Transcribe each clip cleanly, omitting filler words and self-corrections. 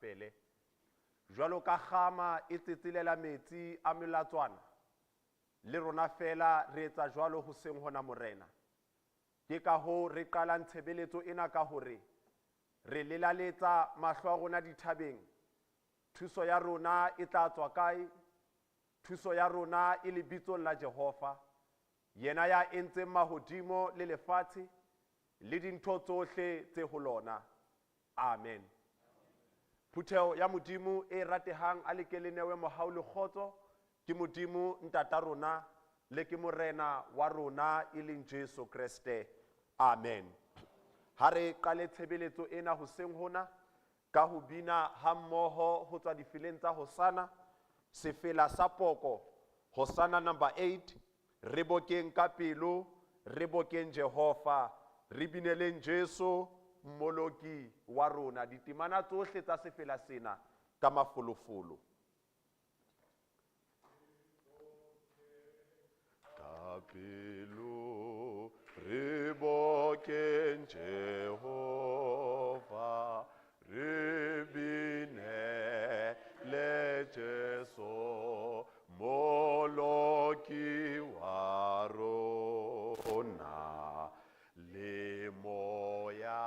gospele. Jwalo ka kgama e tsetselela metsi a melatswana, le rona fela re etsa jwalo hoseng hona Morena. Ke ka hoo re qalang tshebeletso ena ka hore re lelaletsa mahlo a rona dithabeng. Thuso ya rona e tla tswa kae? Thuso ya rona e lebitsong la Jehova, yena ya entseng mahodimo le lefatshe le dintho tsohle tse ho lona. Amen. Phutheho ya Modimo e ratehang, a le ke le newe mohau le kgotso ke Modimo ntata rona le ke Morena wa rona e leng Jesu Kreste. Amen. Ha re qale tshebeletso ena hoseng hona ka ho bina hammoho ho tswa difeleng tsa Hosana, sefela sa poko, Hosana number 8, re bokeng ka pelo, re bokeng Jehova, re bineleng Jesu mmoloki wa rona. Ditemana tsohle tsa sefela sena ka mafolofolo. Ka pelo re bokeng Jehova, re binele Jesu moloki wa rona. Le moya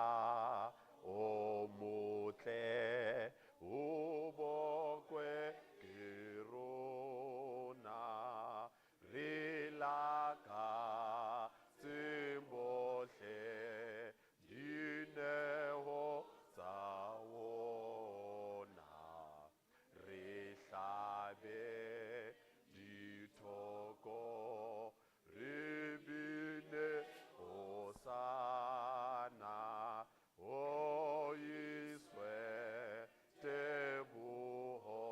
o motle o bokwe ke rona, re lakatseng bohle dineo tsa wona. Re hlabe dithoko, re bine Hosana, o iswe teboho,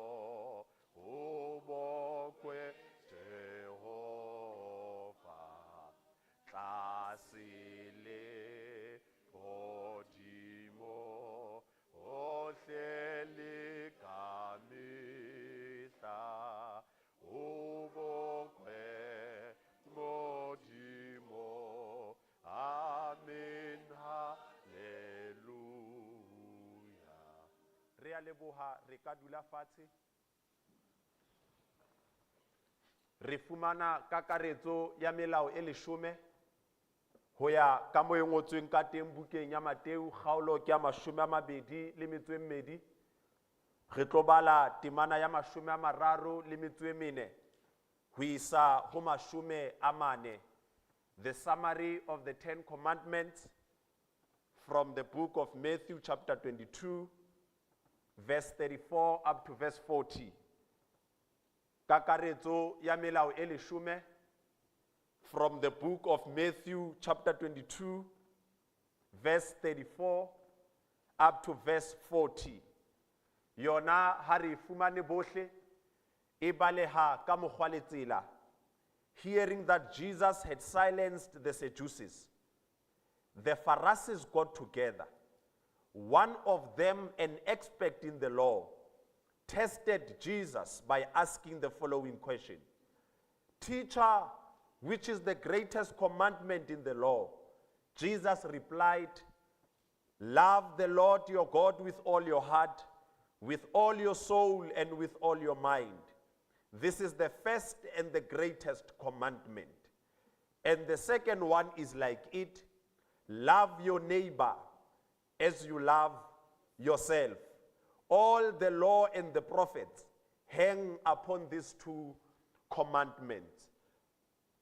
o bokwe Jehova. Tlase le hodimo, hohle le ka mehla, o bokwe Modimo. Amen, hallelujah. Re a leboha, re ka dula fatshe. Re fumana kakaretso ya melao e leshome ho ya ka moo e ngotsweng ka teng bukeng ya Mateu, kgaolo ke ya 22. Re tlo bala temana ya 34 ho isa ho 40. The summary of the 10 Commandments from the book of Matthew chapter 22, verse 34 up to verse 40. Kakaretso ya melao e leshome from the book of Matthew chapter 22, verse 34 up to verse 40. Yona ha re fumane bohle, e baleha ka mokgwa le tsela. Hearing that Jesus had silenced the Sadducees, the Pharisees got together. One of them, an expert in the law, tested Jesus by asking the following question. Teacher, which is the greatest commandment in the law? Jesus replied, Love the Lord your God with all your heart, with all your soul, and with all your mind. This is the first and the greatest commandment. And the second one is like it. Love your neighbor as you love yourself. All the law and the prophets hang upon these two commandments.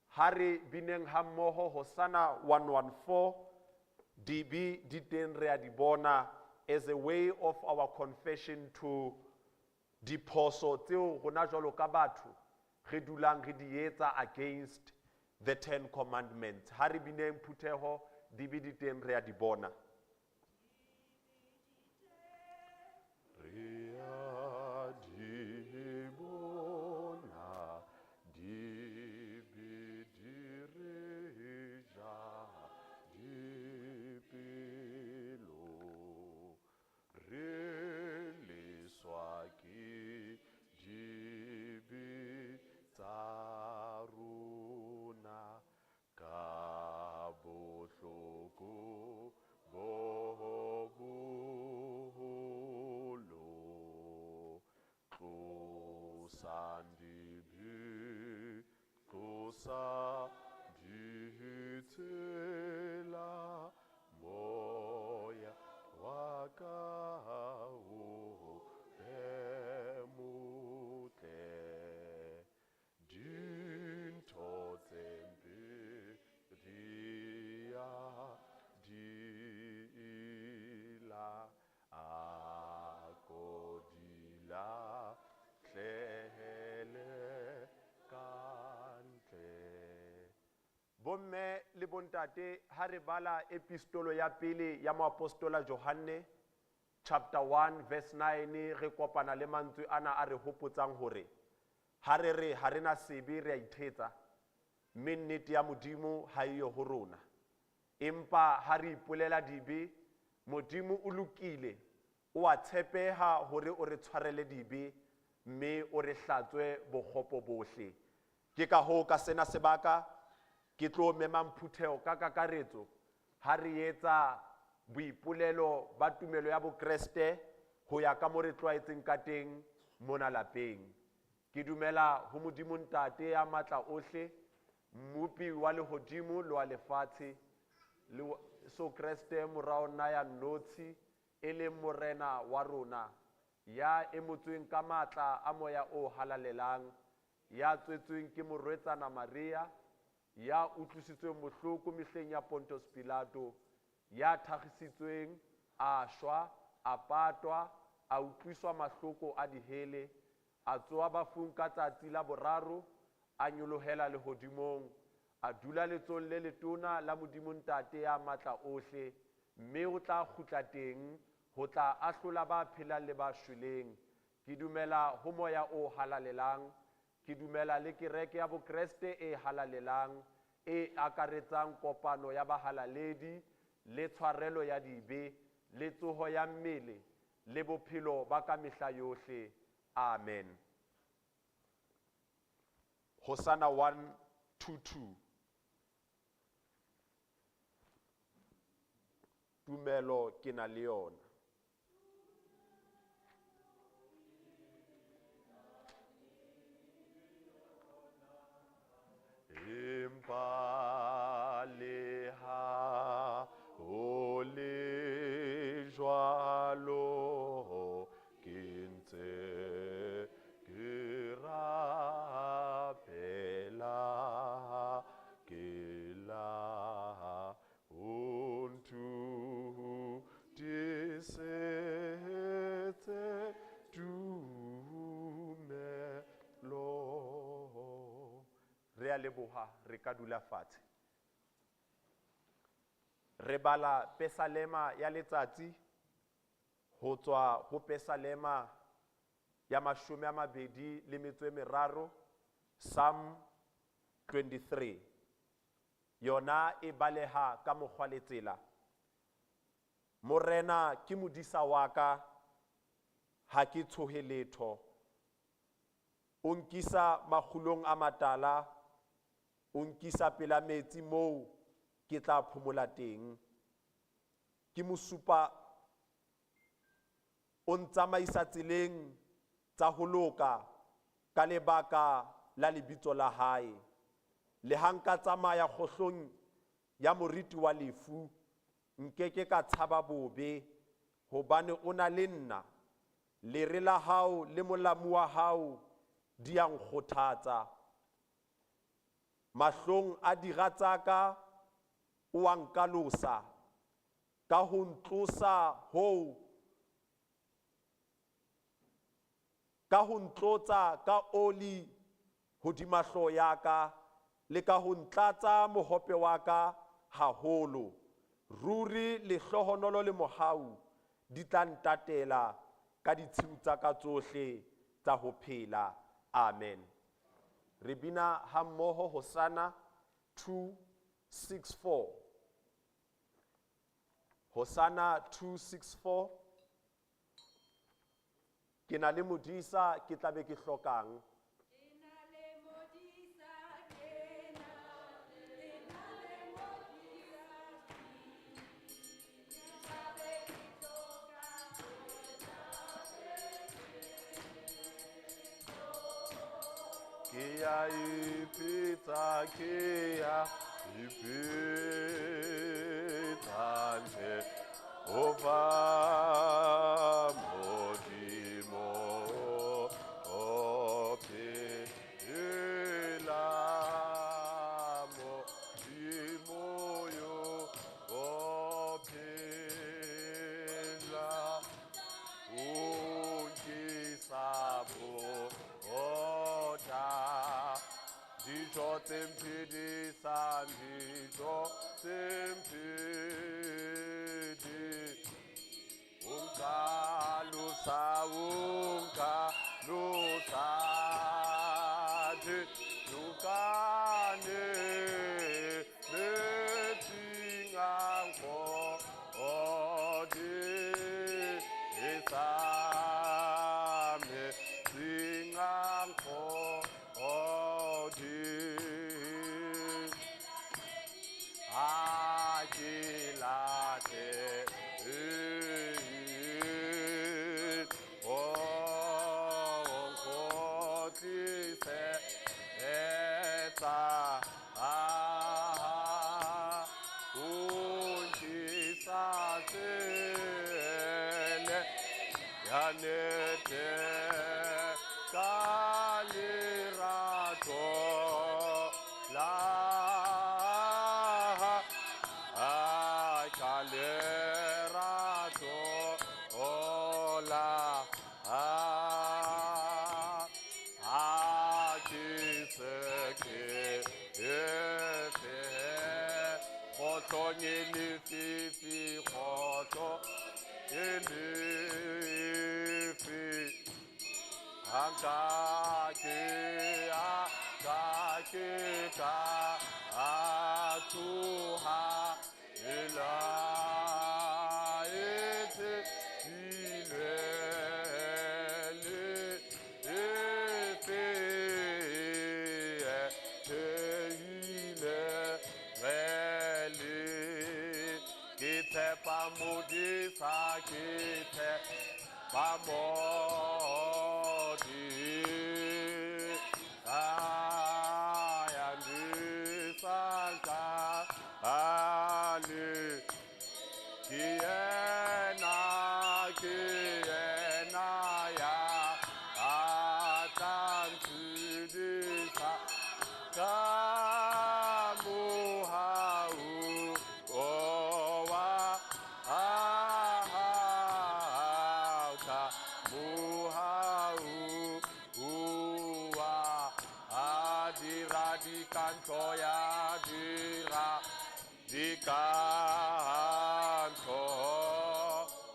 Ha re bineng hammoho Hosana 114, dibe di teng re a di bona as a way of our confession to diphoso tseo rona jwalo ka batho re dulang re di etsa against the 10 Commandments. Ha re bineng phutheho, dibe di teng re a di bona. Re a di bona, dibe di re ja dipelo. Re leswa ke dibe tsa rona, ka bohloko bo Tlosang dibe, tlosa ditsela, moya wa ka o be motle. Dintho tse mpe di a dila, a ko di lahlele ka ntle. Bomme le bontate, ha re bala epistolo ya pele ya moapostola Johanne chapter 1 verse 9, re kopana le mantswe ana a re hopotsang hore ha re re ha rena sebe re a ithetsa, mme nnete ya Modimo ha eyo ho rona. Empa ha re ipolela dibe, Modimo o lokile, o a tshepeha hore o re tshwarele dibe, mme o re hlatswe bokgopo bohle. Ke ka hoo ka sena sebaka ke tlo memang phutheho ka kakaretso ha re etsa boipolelo ba tumelo ya Bokreste ho ya ka mo re tlwaetseng ka teng mona lapeng. Ke dumela ho Modimo Ntate ya matla ohle, Mmopi wa lehodimo le wa lefatshe, le so Kreste mora wa nna ya nnotshi, e leng Morena wa rona, ya emotsweng ka matla a Moya o Halalelang, ya tswetsweng ke morwetsana Maria, ya utlwisitsweng bohloko mehleng ya Pontius Pilato, ya thakgisitsweng, a shwa, a patwa, a utlwiswa mahloko a dihele, a tsoha bafung ka tsatsi la boraro, a nyolohela lehodimong, a dula letsohong le letona la Modimo Ntate ya matla ohle, mme o tla kgutla teng ho tla ahlola ba phelang le ba shweleng. Ke dumela ho Moya o Halalelang, ke dumela le kereke ya Bokreste e halalelang, e akaretsang kopano ya bahalaledi, le tshwarelo ya dibe, le tsoho ya mmele, le bophelo ba ka mehla yohle. Amen. Hosanna 122. Tumelo ke na le yona. Empa leha ho le jwalo, ke ntse ke rapela, ke la o nthusetse tumelo. Re a leboha, re ka dula fatshe. Re bala Pesalema ya letsatsi ho tswa ho Pesalema ya 23, Psalm 23. Yona e baleha ka mokgwa le tsela. Morena ke modisa wa ka, ha ke tshohe letho. O nkisa makgulong a matala, o nkisa pela metsi moo ke tla phomola teng. Ke mosupa, o ntsamaisa tseleng tsa ho loka ka lebaka la lebitso la hae. Le ha nka tsamaya kgohlong ya moriti wa lefu, nkeke ka tshaba bobe, hobane o na le nna. Lere la hao le molamu wa hao di a nkgothatsa. Mahlong a dira tsa ka o a nkalosa, ka ho ntlosa hoo, ka ho ntlotsa ka oli hodima hlooho ya ka, le ka ho ntlatsa mohope wa ka haholo. Ruri lehlohonolo le mohau di tla ntatela ka ditshiu tsa ka tsohle tsa ho phela. Amen. Re bina hammoho Hosanna 264. Hosanna 264. Ke na le modisa, ke tla be ke hlokang. Ke na le modisa, ke na le modisa, ke tla be ke hlokang. Ke a ipitsa, ke a ipitsa Jehova Modimo o phela, Modimo yo o phela, o nkisa bota, dijo tse mphedisang, dijo tse mphedi, o nkalosa, o nkalosa dinokane, metsing a nkgodisa, metsing a nkgodisa. Ha ke lahlehe, o nkgotlise etsa, o nkisa tsele ya nnete ka lerato la ha, ka lerato la ha. Ha ke se ke efe, kgohlong e lefifi, kgohlo e lefi, ha nka ke a ka ke ka a tsoha, e laetse dilwe le efe, theile rele, ke tshepa Modisa, ke tshepa Modisa, ya ndisang ka ale, ke yena, ke yena ya a tla ntshedisa ka mohau wa hao, ka mohau wa a dira dikantlo ya dira dikantlo,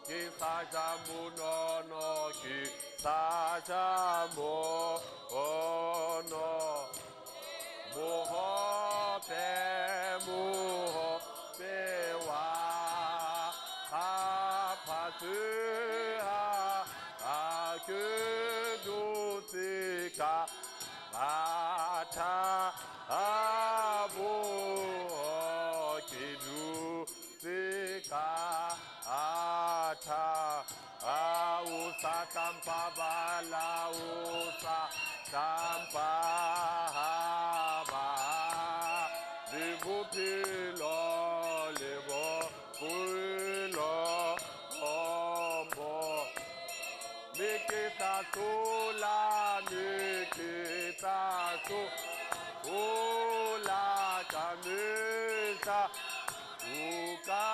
ke sa ja monono, ke sa ja monono, mohope, mohope wa phaphaseha, ha ke dutse ka batha abo, ke dutse ka atha, a o sa tlampa bala, o sa tlampa ba, le bophelo, le bophelo bo, me ke tla hlola, me ke tla hlola ka mehla, o ka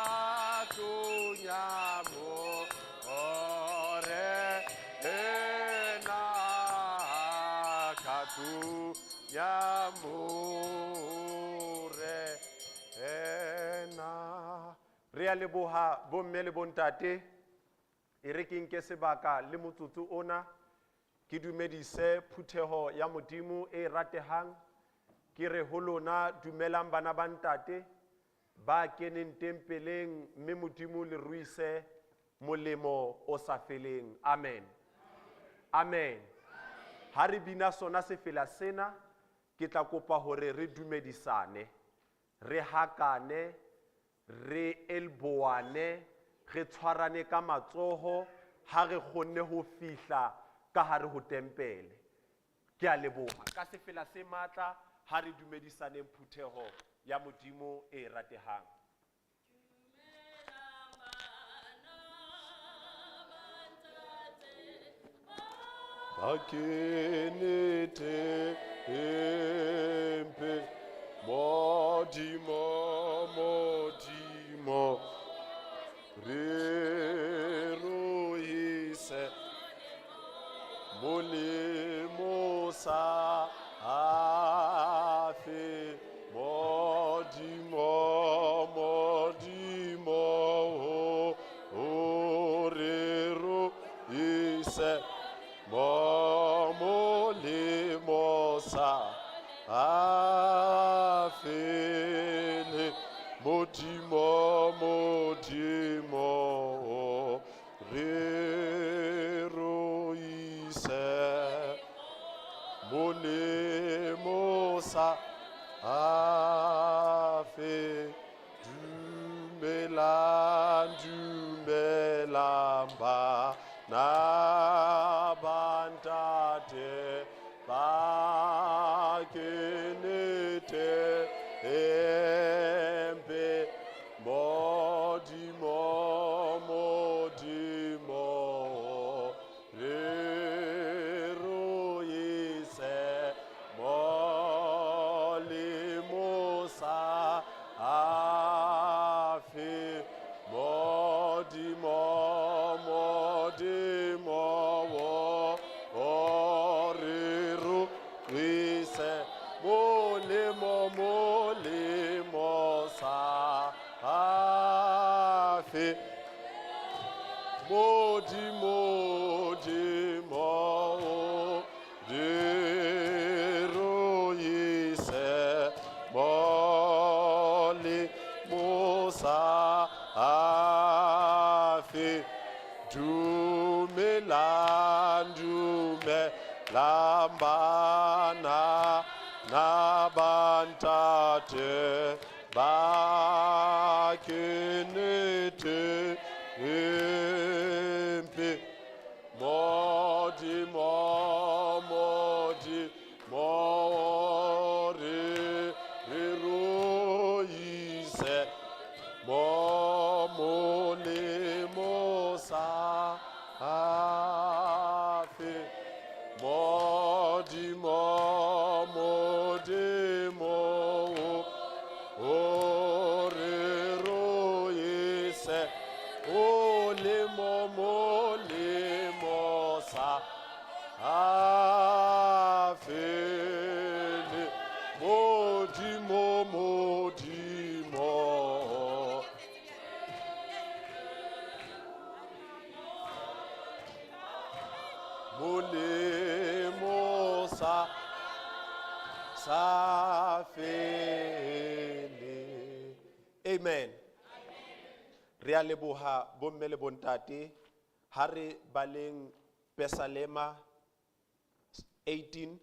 tlonya mo ore ena, ka tlonya more ena. Re a leboha bomme le bontate, e re ke nke sebaka le motsotso ona ke dumedise phutheho ya Modimo e ratehang. Ke re ho lona, dumelang bana ba ntate ba keneng tempeleng, mme Modimo le ruise molemo o sa feleng. Amen. Amen. Ha re bina sona sefela sena, ke tla kopa hore re dumedisane, re hakane, re elboane, re tshwarane ka matsoho ha re kgonne ho fihla ka hare ho tempele. Ke a leboha ka sefela se matla ha re dumedisaneng phutheho ya Modimo e ratehang. Ba kene tempe, Modimo, Modimo, re roise molemo sa afe. Modimo, Modimo, o re roise mo molemo sa afele. Modimo, Modimo, re roise molemo sa afe. Dumelang, dumelang bana ba ntate, ba kene tempe. Modimo, Modimo, re roise molemo sa afe. Modimo, Modimo, o re roise molemo, molemo sa afe. Modimo, Modimo, re roise molemo sa afe. Dumelang, dumelang bana na ba ntate, ba kene tempe. Modimo, Modimo, re roise mo molemo sa afe. Modimo, Modimo, o re roise molemo, molemo sa afele. Modimo, Modimo, molemo sa sa fele. Amen. Re a leboha bomme le bontate ha re baleng Pesalema 18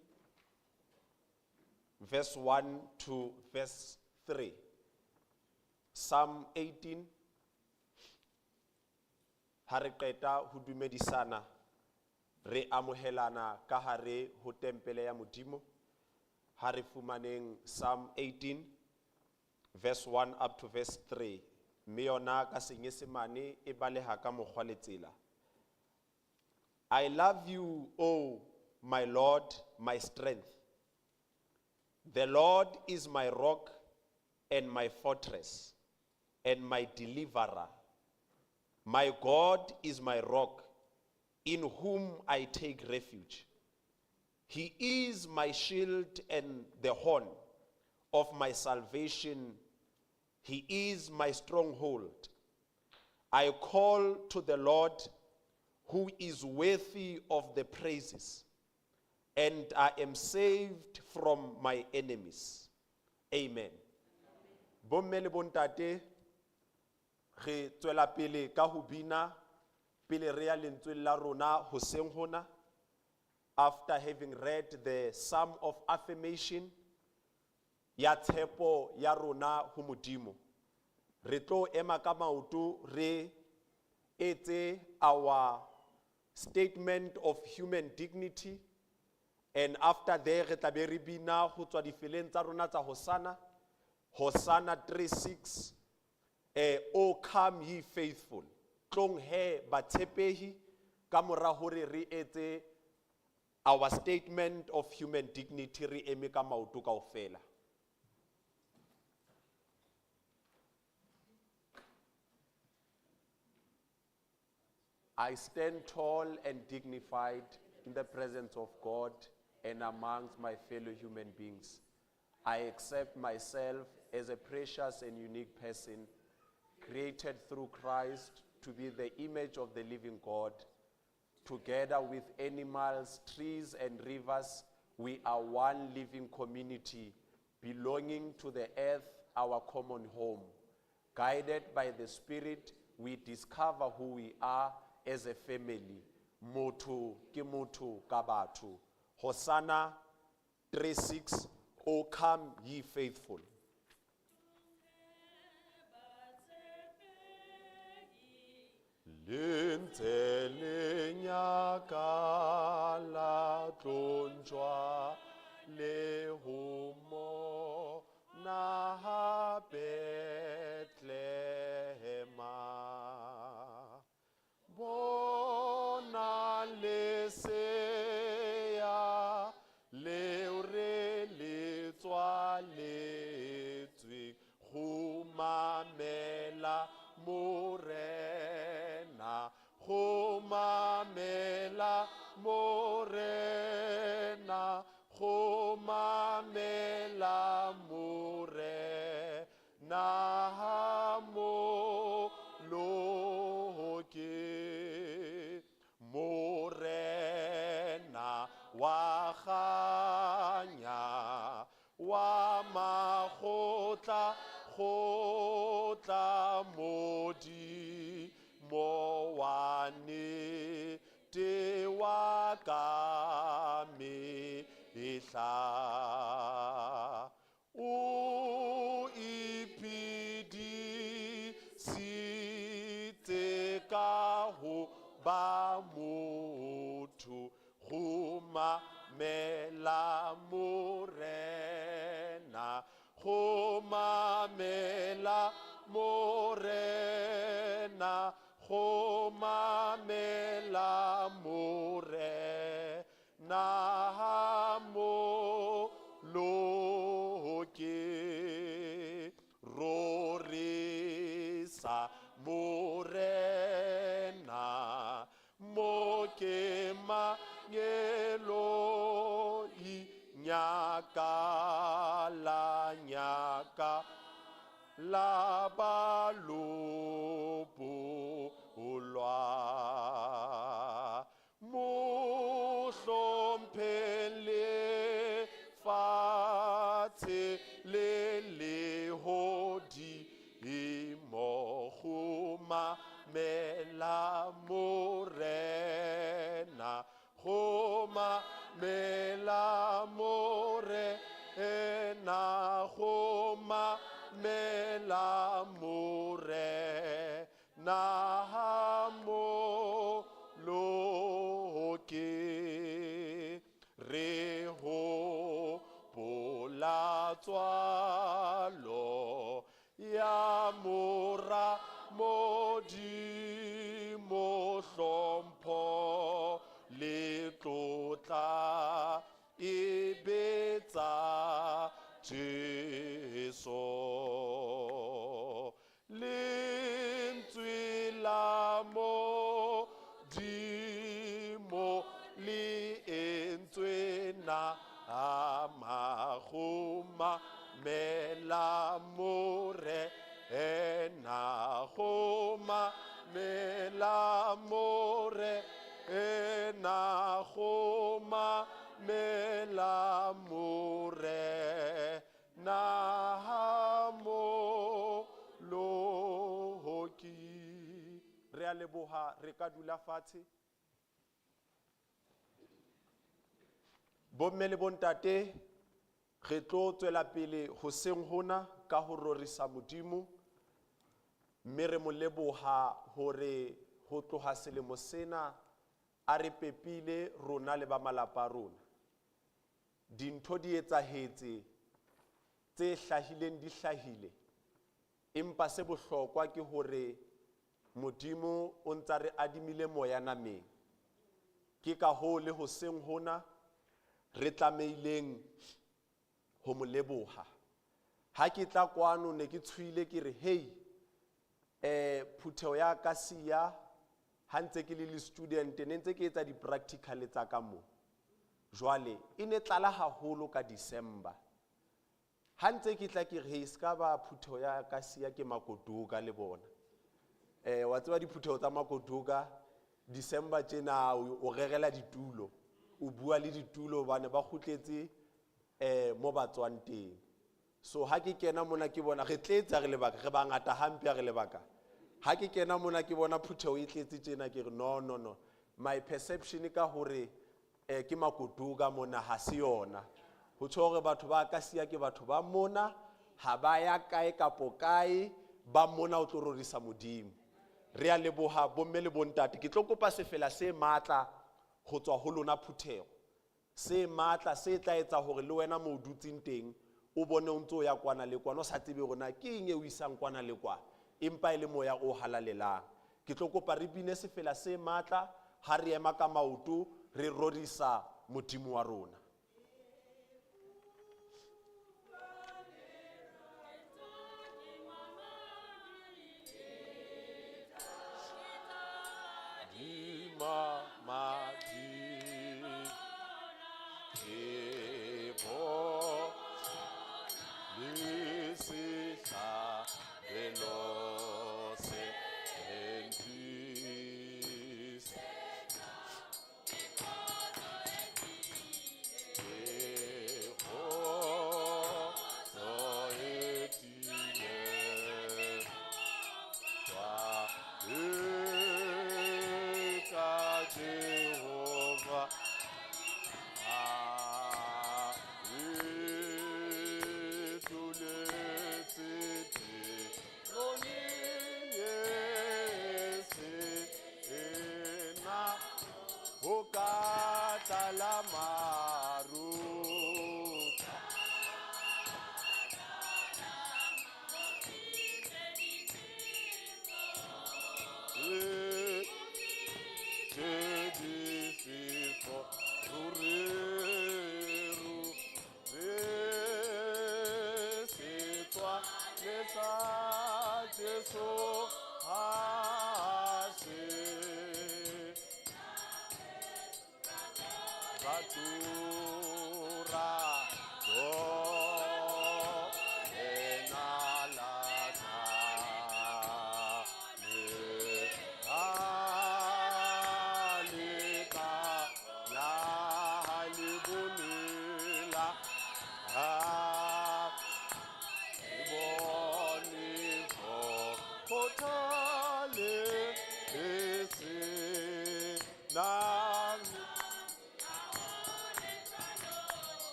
verse 1 to verse 3. Psalm 18 ha re qeta ho dumedisana re amohelana ka hare ho tempele ya Modimo. Ha re fumaneng Psalm 18 verse 1 up to verse 3. Mme yona ka Senyesemane e baleha ka mokgwa le tsela. I love you, O my Lord, my strength. The Lord is my rock and my fortress and my deliverer. My God is my rock, in whom I take refuge. He is my shield and the horn of my salvation. He is my stronghold. I call to the Lord, who is worthy of the praises, and I am saved from my enemies. Amen. Bomme le bontate, re tswela pele ka ho bina pele re ya lentsweng la rona hoseng hona. After having read the Psalm of Affirmation ya tshepo ya rona ho Modimo, re tlo ema ka maoto re etse our statement of human dignity. And after there re tla be re bina ho tswa difeleng tsa rona tsa Hosanna. Hosanna 36 O come ye faithful. Tlong he batshepehi ka mora hore re etse our statement of human dignity re eme ka maoto kaofela. I stand tall and dignified in the presence of God and amongst my fellow human beings. I accept myself as a precious and unique person, created through Christ to be the image of the living God. Together with animals, trees, and rivers, we are one living community belonging to the earth, our common home. Guided by the Spirit, we discover who we are as a family. Motho ke motho ka batho. Hosanna 36, O come ye faithful. Le ntse le nyakalla tlong jwale ho mona Bethlehema. Bona lesea leo re le tswaletsweng, kgumamela Morena, kgumamela Morena, kgumamela Morena Moloki. Morena wa kganya, wa makgotla, kgotla Modimo wa nnete wa ka mehla. O iphedisitse ka ho ba motho, kgumamela Morena, kgumamela Morena, kgumamela Morena Moloki. Rorisa Morena, mo ke mangeloi, nyakalla, nyaka la balopolwa. Mo hlompheng lefatshe le lehodimo, kgumamela Morena, kgumamela Morena, kgumamela Morena Moloki. Re hopola tswalo ya Mora Modimo, hlompho le tlotla e be tsa Jesu. Lentswe la Modimo le entswe nama, kgumamela Morena, kgumamela Morena, kgumamela Morena Moloki. Re a leboha, re ka dula fatshe. Bomme le bontate, re tlo tswela pele hoseng hona ka ho rorisa Modimo, mme re mo leboha hore ho tloha selemo sena a re pepile rona le ba malapa a rona. Dintho di etsahetse tse hlahileng di hlahile. Empa se bohlokwa ke hore Modimo o ntsa re adimile moya nameng. Ke ka hoo le hoseng hona re tlamehileng ho mo leboha. Ha ke tla kwano ne ke tshohile ke re hey, phutheho ya Kasia ha ntse ke le student ne ntse ke etsa di-practical tsa ka mo. Jwale e ne tlala haholo ka December. Ha ntse ke tla ke re hey, ska ba phutheho ya Kasia ke Makotoka le bona. Wa tseba diphutheho tsa Makotoka December tjena o rerela ditulo, o bua le ditulo hobane ba kgutletse mo ba tswang teng. So ha ke kena mona ke bona re tletse re lebaka, re bangata hampe ha re lebaka. Ha ke kena mona ke bona phutheho e tletse tjena ke re no no no. My perception ka hore ke Makotoka mona ha se yona. Ho tjho hore batho ba Kasia ke batho ba mona, ha ba ya kae kapo kae, ba mona o tlo rorisa Modimo. Re a leboha bomme le bontate. Ke tlo kopa sefela se matla ho tswa ho lona phutheho. Se matla se tla etsa hore le wena mo o dutseng teng o bone o ntso ya kwana le kwana o sa tsebe hore na ke eng e o isang kwana le kwana, empa e le moya o halalelang. Ke tlo kopa re bine sefela se matla ha re ema ka maoto re rorisa Modimo wa rona.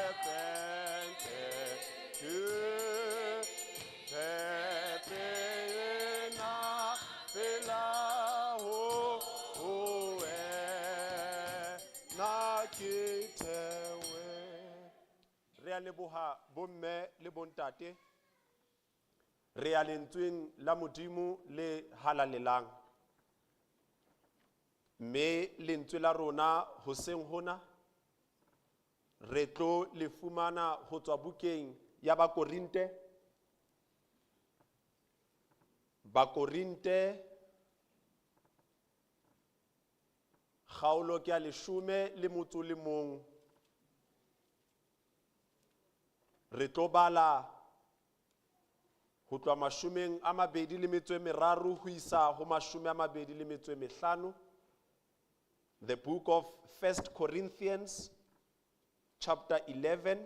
Phepe ke phepe ena pela ho ho wena ke thewe. Re a leboha bomme le bontate. Re ya lentsweng la Modimo le halalelang. Mme lentswe la rona hoseng hona re tlo le fumana ho tswa bukeng ya Bakorinte. Bakorinte kgaolo ke ya leshome le motso le mong. Re tlo bala ho tloha mashomeng a mabedi le metso e meraro ho isa ho mashome a mabedi le metso e mehlano. The book of 1 Corinthians chapter 11.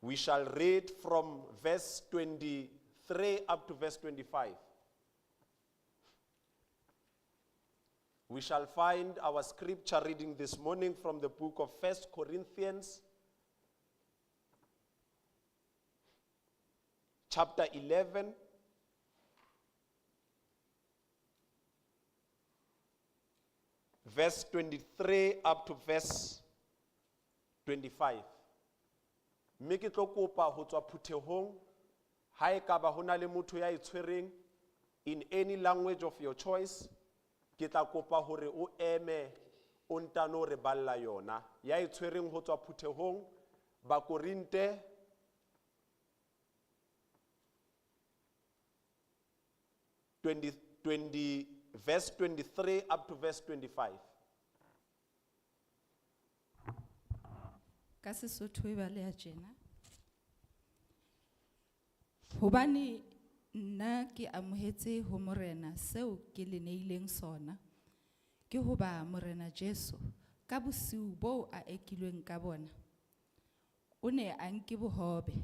We shall read from verse 23 up to verse 25. We shall find our scripture reading this morning from the book of 1 Corinthians chapter 11. Verse 23 up to verse 25. Mme ke tlo kopa ho tswa phuthehong, ha e ka ba ho na le motho ya e tshwereng in any language of your choice, ke tla kopa hore o eme o ntano re balla yona. Ya e tshwereng ho tswa phuthehong, Bakorinte 20, verse 23 up to verse 25. Ka Sesotho e baleha tjena. Hobane nna ke amohetse ho Morena seo ke le neileng sona, ke hoba Morena Jesu ka bosiu boo a ekilweng ka bona, o ne a nke bohobe,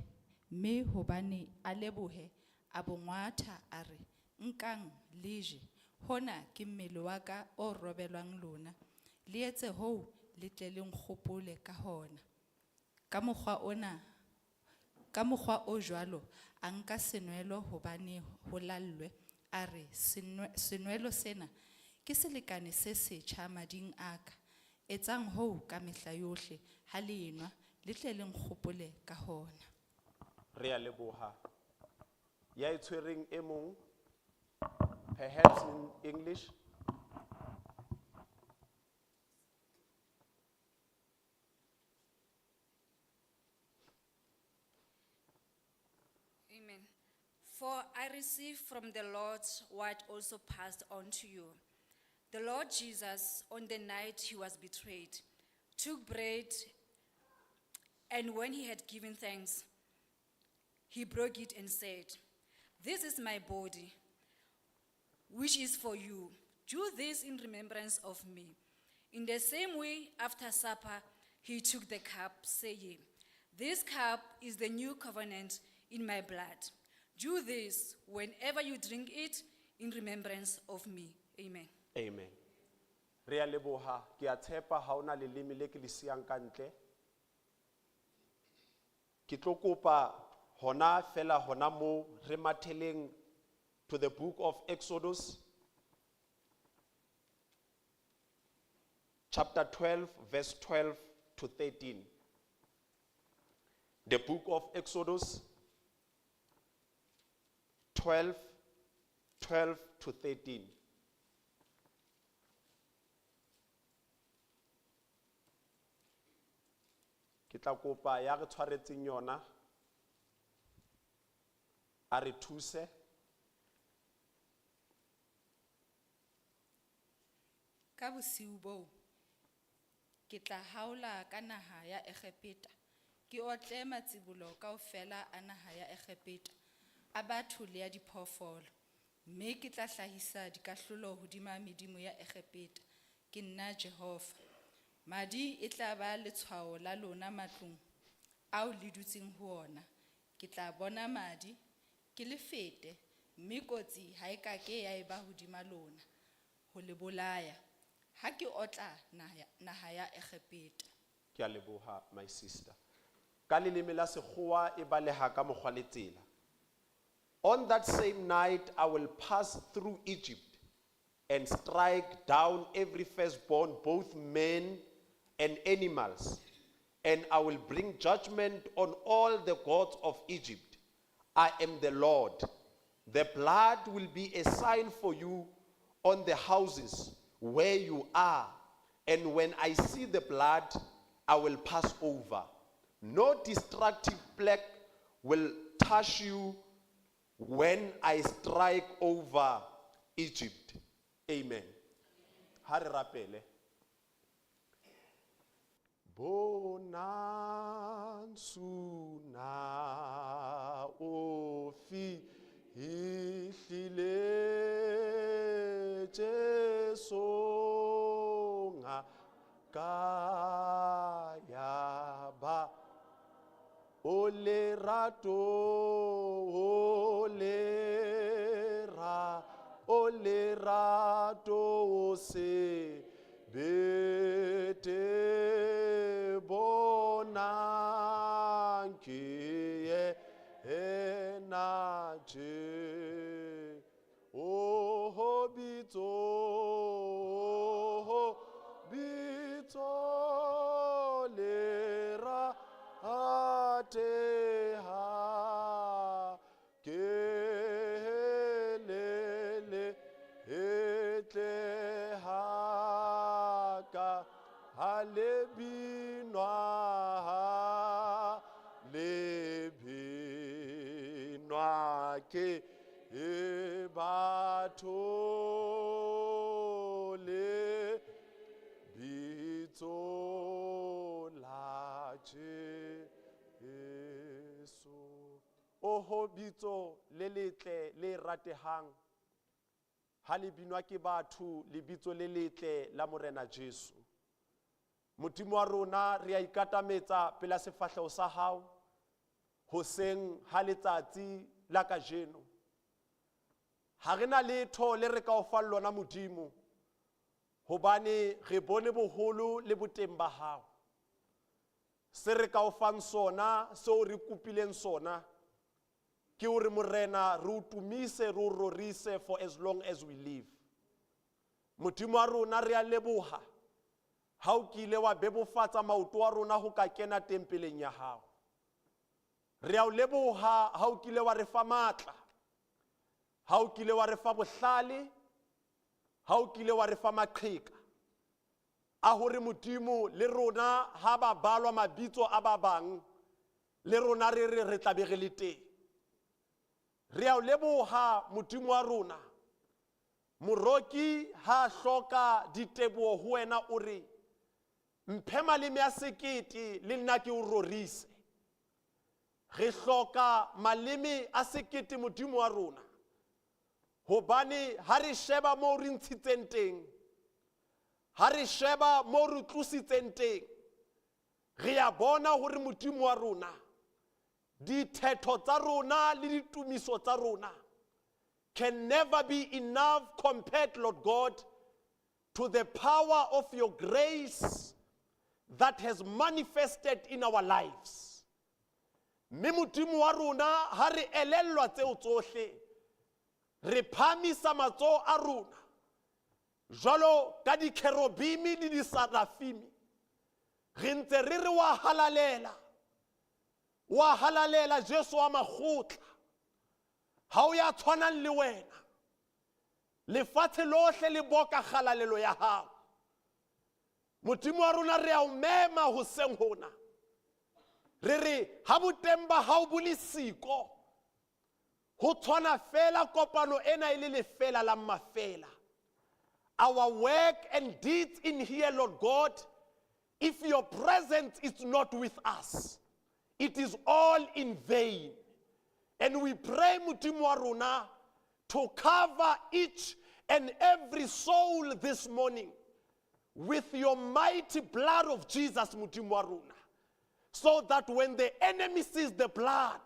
mme hobane a lebohe, a bo ngwatha a re, nkang le je, hona ke mmele wa ka o robelwang lona, le etse hoo le tle le nkgopole ka hona. Ka mokgwa ona, ka mokgwa o jwalo, a nka senwelo hobane ho lallwe, a re, senwelo sena ke selekane se setjha mading a ka. Etsang hoo ka mehla yohle ha le enwa, le tle le nkgopole ka hona. Re a leboha. Ya e tshwereng e mong, perhaps in English. Amen. For I received from the Lord what also passed on to you. The Lord Jesus, on the night he was betrayed, took bread, and when he had given thanks, he broke it and said, This is my body, which is for you. Do this in remembrance of me. In the same way, after supper, he took the cup, saying, This cup is the new covenant in my blood. Do this whenever you drink it in remembrance of me. Amen. Amen. Re a leboha, ke a tshepa ha hona leleme le ke le siyang ka ntle. Ke tlo kopa hona fela hona mo re matheleng to the book of Exodus chapter 12 verse 12 to 13. The book of Exodus 12, 12 to 13. Ke tla kopa ya re tshwaretseng yona, a re thuse. Ka bosiu boo, ke tla haola ka naha ya Egepeta, ke otle matsibolo kaofela a naha ya Egepeta, a batho le a diphoofolo, mme ke tla hlahisa dikahlolo hodima medimo ya Egepeta. Ke nna Jehova. Madi e tla ba letshwao la lona matlong ao le dutseng ho ona. Ke tla bona madi, ke le fete, mme kotsi ha e ka ke ya eba hodima lona ho le bolaya. Ha ke otla naha ya Egepeta. Ke a leboha my sister. Ka leleme la sekgowa e baleha ka mokgwa le tsela. On that same night I will pass through Egypt and strike down every firstborn, both men and animals, and I will bring judgment on all the gods of Egypt. I am the Lord. The blood will be a sign for you on the houses where you are, and when I see the blood, I will pass over. No destructive plague will touch you when I strike over Egypt. Amen. Ha re rapele. Bonang suna o fihlile Jesu ngaka ya ba o lerato o lera o lerato o se bete bonang ke yena je o bitso o bitso lera ateha ke le le etle ha ka ha le binwa ha le binwa ke e batho le bitso la Jesu. Oho bitso le letle le ratehang ha le binwa ke batho, lebitso le letle la Morena Jesu. Modimo wa rona, re a ikatametsa pela sefahleho sa hao hoseng ha letsatsi la kajeno. Ha re na letho le re ka o fang lona Modimo, hobane re bone boholo le boteng ba hao. Se re ka o fang sona, seo re kopileng sona, ke hore Morena re o tumise, re o rorise for as long as we live. Modimo wa rona, re a leboha ha o kile wa bebofatsa maoto a rona ho ka kena tempeleng ya hao. Re a o leboha ha o kile wa re fa matla, ha o kile wa re fa bohlale, ha o kile wa re fa maqheka a hore Modimo le rona ha ba balwa mabitso a ba bang, le rona re re re tla be re le teng. Re a o leboha Modimo wa rona. Moroki ha hloka diteboho ho wena o re mphe maleme a sekete le nna ke o rorise. Re hloka maleme a sekete Modimo wa rona, hobane ha re sheba moo re ntshitseng teng, ha re sheba moo re tlositseng teng, re a bona hore Modimo wa rona dithetho tsa rona le ditumiso tsa rona can never be enough compared, Lord God, to the power of your grace that has manifested in our lives. Mme Modimo wa rona, ha re elellwa tseo tsohle, re phahamisa matsoho a rona jwalo ka dikerubime le diserafime, re ntse re re wa halalela, wa halalela Jesu wa makgotla. Ha o ya tshwanang le wena, lefatshe lohle le boka kgalalelo ya hao. Modimo wa rona, re a o mema hoseng hona, re re ha boteng ba hao bo le siko, ho tshwana fela kopano ena e le lefela la mafela. Our work and deeds in here, Lord God, if your presence is not with us, it is all in vain. And we pray, Modimo wa rona, to cover each and every soul this morning with your mighty blood of Jesus, Modimo wa rona, so that when the enemy sees the blood,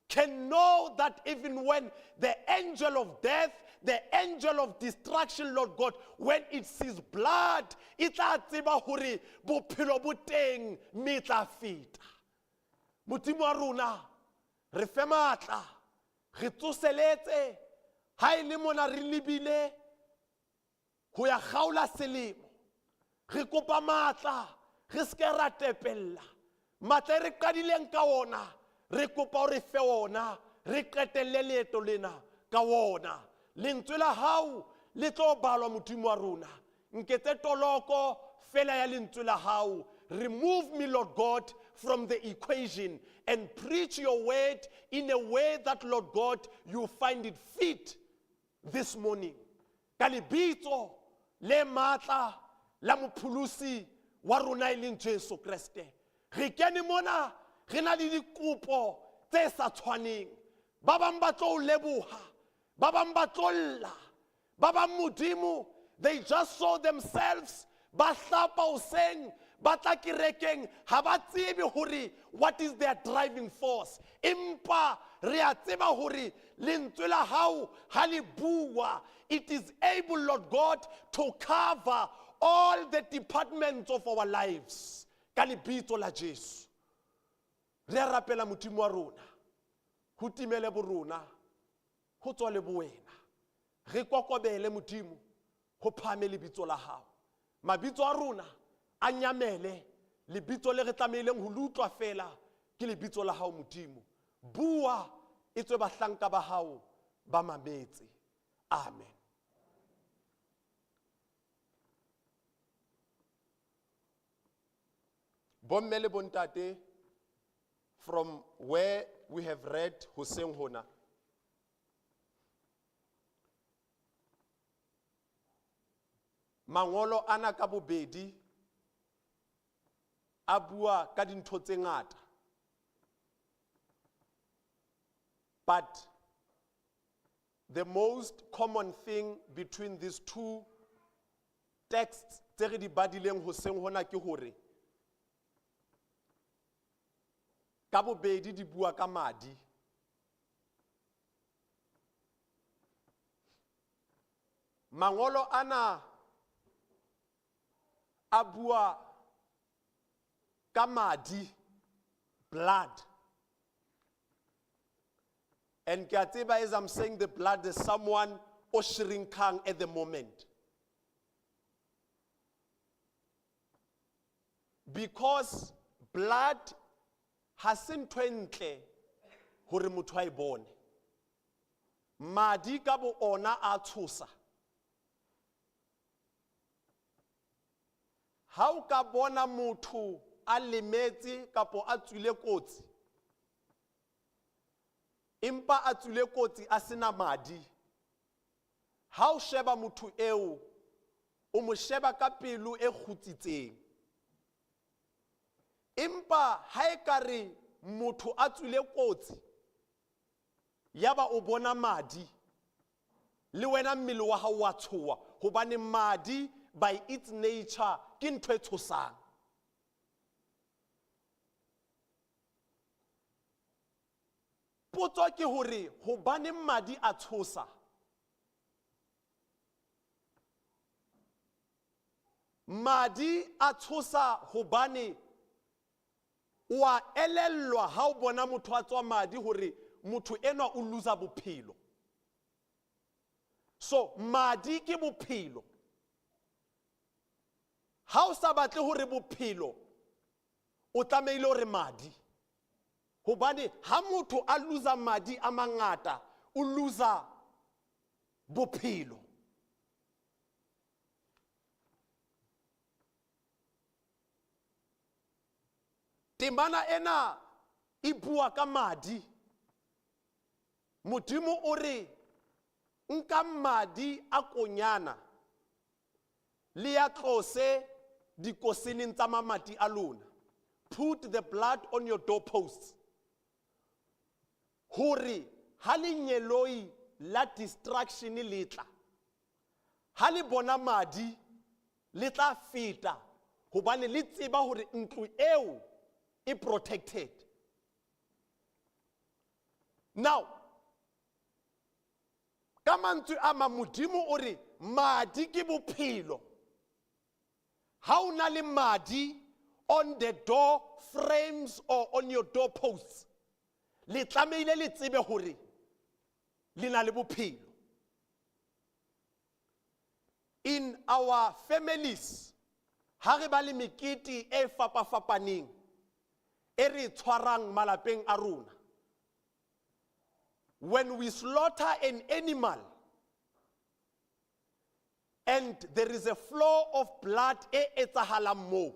can know that even when the angel of death, The angel of destruction, Lord God, when it sees blood, e tla tseba hore bophelo bo teng mme e tla feta. Modimo wa rona, re fe matla, re tsoseletse, ha e le mona re lebile ho ya kgaola selemo. Re kopa matla, re se ke ra tepella. Matla e re qadileng ka ona, re kopa o re fe ona, re qetelle leeto lena ka ona. Lentswe la hao le tlo balwa Modimo wa rona. Nketse toloko fela ya lentswe la hao. Remove me, Lord God, from the equation and preach your word in a way that, Lord God, you find it fit this morning. Ka lebitso le matla la mopholosi wa rona e leng Jesu Kreste. Re kene mona re na le dikopo tse sa tshwaneng. Ba bang ba tlo o leboha, ba bang ba tlo lla, ba bang Modimo, they just saw themselves ba hlapa hoseng, ba tla kerekeng, ha ba tsebe hore what is their driving force. Empa re a tseba hore lentswe la hao ha le bua, it is able, Lord God, to cover all the departments of our lives. Ka lebitso la Jesu. Re a rapela Modimo wa rona, ho timele bo rona, ho tswa le bo wena. Re kokobele Modimo, ho phahame lebitso la hao. Mabitso a rona a nyamele, lebitso le re tlamehileng ho le utlwa fela ke lebitso la hao Modimo. Bua e tswe bahlanka ba hao ba mametse. Amen. Bomme le bontate, from where we have read hoseng hona, mangolo ana ka bobedi a bua ka dintho tse ngata. But the most common thing between these two texts tse re di badileng hoseng hona ke hore ka bobedi di bua ka madi. Mangolo ana a bua ka madi, blood. And ke a tseba, as I'm saying the blood, there's someone o shrinkang at the moment. Because blood ha se ntho e ntle hore motho a e bone. Madi ka bo ona a tshosa. Ha o ka bona motho a lemetse kapo a tswile kotsi, empa a tswile kotsi a sena madi, ha o sheba motho eo, o mo sheba ka pelo e kgutsitseng. Empa ha e ka re motho a tswile kotsi, yaba o bona madi, le wena mmele wa hao wa tshoha, hobane madi by its nature ke ntho e tshosang. Potso ke hore hobaneng madi a tshosa? Madi a tshosa hobane o a elellwa ha o bona motho a tswa madi hore motho enwa o loser bophelo. So madi ke bophelo. Ha o sa batle hore bophelo, o tlamehile hore madi. Hobane ha motho a loser madi a mangata, o loser bophelo. Temana ena e bua ka madi. Modimo o re nka madi a konyana le ya tlose dikoseneng tsa mamati a lona. Put the blood on your doorposts. Hore ha lengeloi la destruction le tla, ha le bona madi le tla feta, hobane le tseba hore ntlo eo e protected. Now, Ka mantswe a mang, Modimo o re madi ke bophelo. Ha o na le madi on the door frames or on your door posts, le tlamehile le tsebe hore le na le bophelo. In our families, ha re ba le mekete e fapafapaneng e re tshwarang malapeng a rona, when we slaughter an animal and there is a flow of blood e etsahalang moo,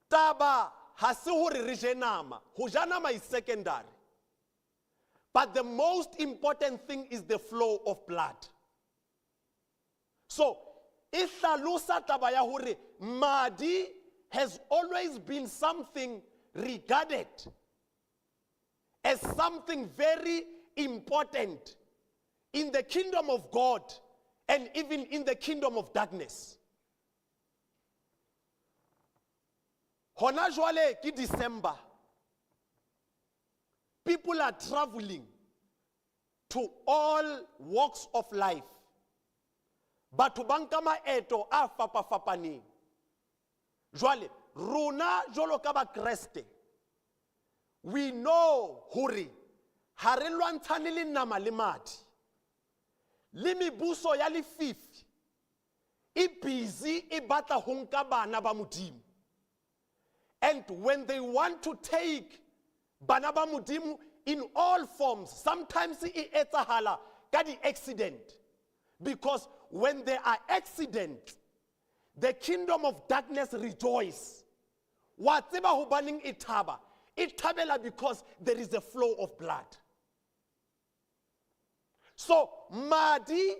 taba ha se hore re je nama. Ho ja nama is secondary, but the most important thing is the flow of blood. So e hlalosa taba ya hore madi has always been something regarded as something very important in the kingdom of God and even in the kingdom of darkness. Hona jwale ke December. People are traveling to all walks of life. Batho ba nka maeto a fapafapaneng. Jwale rona jwalo ka Bakreste, we know hore ha re lwantshane le nama le madi. Le mebuso ya lefifi e busy e batla ho nka bana ba Modimo. And when they want to take bana ba Modimo in all forms, sometimes e etsahala ka di accident. Because when there are accidents, the kingdom of darkness rejoice. Wa tseba hobaneng e thaba? E thabela because there is a flow of blood. So madi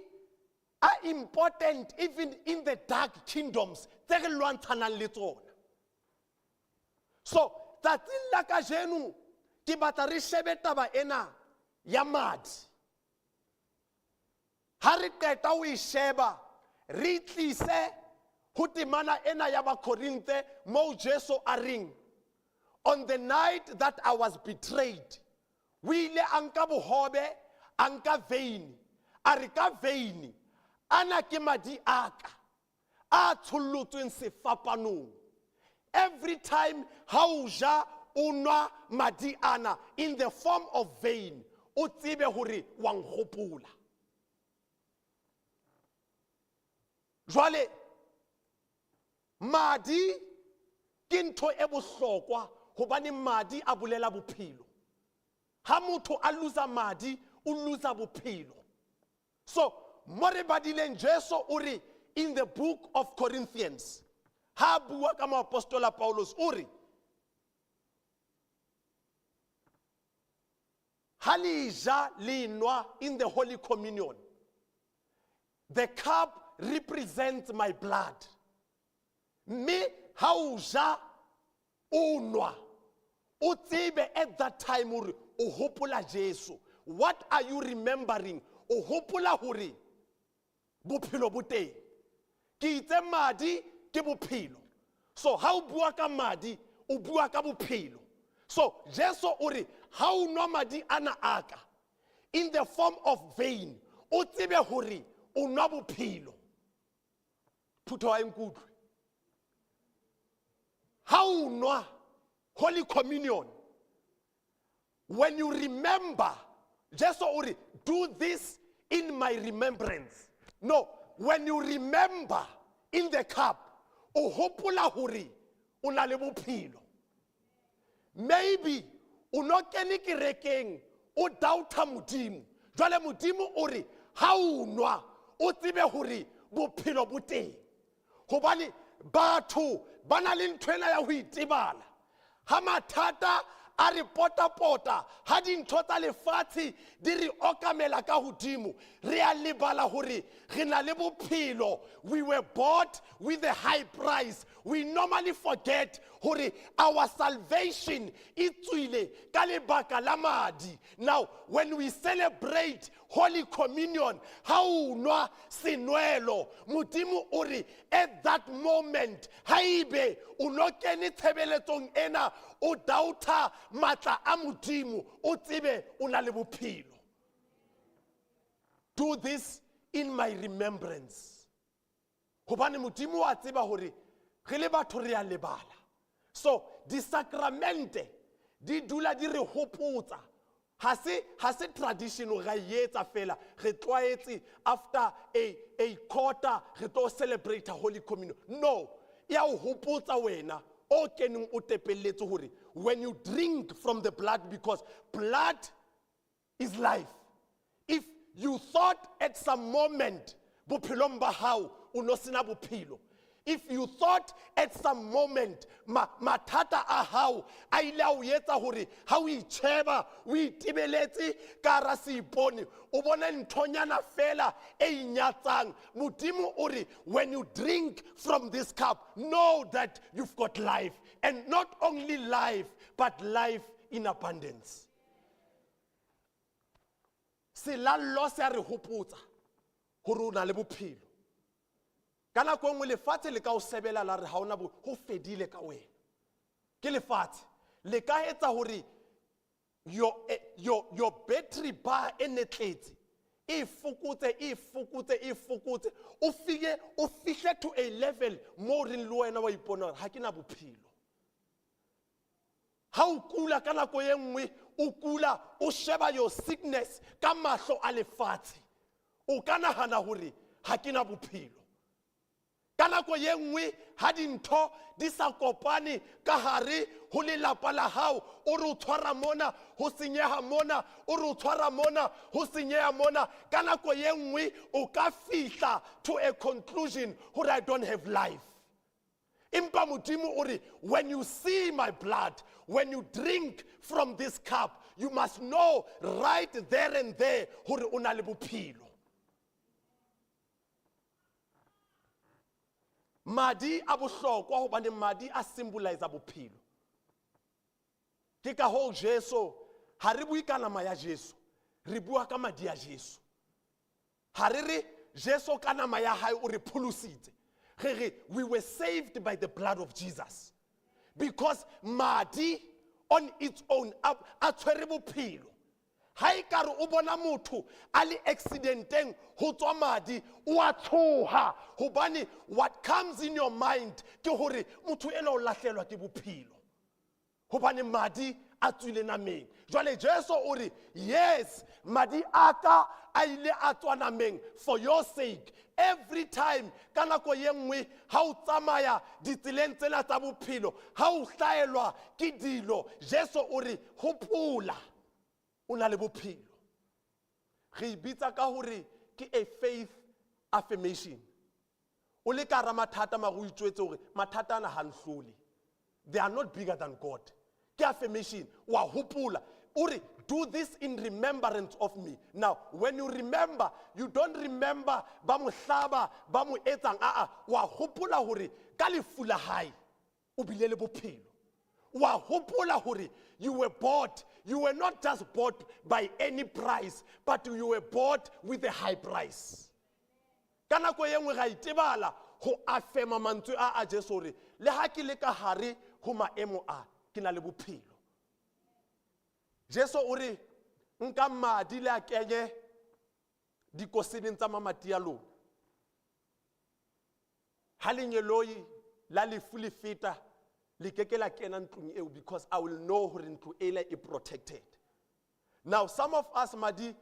are important even in the dark kingdoms tse re lwantshanang le tsona. So tsatsing la kajeno ke batla re shebe taba ena ya madi. Ha re qeta ho e sheba, re tlise ho temana ena ya Bakorinthe moo Jesu a reng, on the night that I was betrayed, o ile a nka bohobe, a nka veini, a re ka veini, ana ke madi a ka a tshollotsweng sefapanong. Every time ha o ja o nwa madi ana in the form of vein, o tsebe hore wa nkgopola. Jwale madi ke ntho e bohlokwa hobane madi a bolela bophelo. Ha motho a losa madi, o losa bophelo. So mo re badileng Jesu o re in the book of Corinthians, ha bua ka moapostola Paulus o re, ha le ja le nwa in the Holy Communion, the cup represents my blood. Mme ha o ja o nwa, o tsebe at that time hore o hopola Jesu. What are you remembering? O hopola hore bophelo bo teng. Ke itse madi ke bophelo. So ha o bua ka madi, o bua ka bophelo. So Jesu o re ha o nwa madi ana a ka in the form of vein, o tsebe hore o nwa bophelo. Phutho ha e nkutlwe. Ha o nwa Holy Communion, when you remember, Jesu o re, do this in my remembrance. No, when you remember in the cup, o hopola hore o na le bophelo. Maybe o no kene kerekeng, o doubta Modimo. Jwale Modimo o re, ha o nwa, o tsebe hore bophelo bo teng. Hobane batho ba na le ntho ena ya ho itebala. Ha mathata a re potapota, ha dintho tsa lefatshe di re okamela ka hodimo, re a lebala hore re na le bophelo. We were bought with a high price. We normally forget hore our salvation e tswile ka lebaka la madi. Now, when we celebrate Holy Communion, ha o nwa senwelo, Modimo o re at that moment, haebe o no kene tshebeletsong ena, o doubta matla a Modimo, o tsebe o na le bophelo. Do this in my remembrance. Hobane Modimo wa tseba hore re le batho re a lebala. So disakramente di dula di re hopotsa. Ha se tradition ra e etsa fela, re tlwaetse after a quarter re tlo celebrate Holy Communion. No, e a o hopotsa wena o keneng o tepelletse hore when you drink from the blood, because blood is life. If you thought at some moment bophelong ba hao o no sena bophelo, if you thought at some moment mathata a hao a ile a o etsa hore ha o itjheba o itebeletse ka hara seipone o bone nthonyana fela e inyatsang, Modimo o re when you drink from this cup, know that you've got life, and not only life, but life in abundance. Selallo se a re hopotsa hore o na le bophelo. Ka nako e nngwe lefatshe le ka o sebela la re ha ona bo ho fedile ka wena. Ke lefatshe le ka etsa hore your battery bar e ne tletse e fokotse, e fokotse, e fokotse, o fike o fihle to a level mo reng le wena wa ipona hore ha ke na bophelo. Ha o kula ka nako e nngwe, o kula o sheba your sickness ka mahlo a lefatshe, o ka nahana hore ha ke na bophelo. Ka nako ye nngwe ha dintho di sa kopane ka hare ho lelapa la hao, o re o tshwara mona ho senyeha mona, o re o tshwara mona ho senyeha mona, ka nako ye nngwe o ka fihla to a conclusion hore I don't have life. Empa Modimo o re when you see my blood, when you drink from this cup, you must know right there and there hore o na le bophelo. Madi a bohlokwa hobane madi a symbolize bophelo. Ke ka hoo Jesu, ha re bue ka nama ya Jesu, re bua ka madi a Jesu. Ha re re Jesu ka nama ya hae o re pholositse, re re we were saved by the blood of Jesus, because madi on its own a tshwere bophelo. Ha e ka re o bona motho a le accidenteng ho tswa madi, o a tshoha, hobane what comes in your mind ke hore motho enwa o lahlelwa ke bophelo, hobane madi a tswile nameng. Jwale Jesu o re yes, madi a ka a ile a tswa nameng for your sake. Every time ka nako ye nngwe ha o tsamaya ditseleng tsena tsa bophelo, ha o hlaelwa ke dilo, Jesu o re hopola o na le bophelo. Re e bitsa ka hore ke a faith affirmation. O le ka hara mathata, mara o itjwetse hore mathata ana ha nhlole, they are not bigger than God. Ke affirmation, wa hopola, o re do this in remembrance of me. Now when you remember, you don't remember ba mo hlaba ba mo etsang, aa, wa hopola hore ka lefu la hae o bile le bophelo. Wa hopola hore you were bought. You were not just bought by any price, but you were bought with a high price. Ka nako ye nngwe ga itebala ho affirma mantswe a a Jesu hore le ha ke le ka hare ho maemo a, ke na le bophelo. Jesu o re nka madi le a kenye dikoseneng tsa mamati a lona. Ha lengeloi la lefu le feta, le ke ke la kena ntlong eo, because I will know hore ntlo ela e protected. Now some of us, madi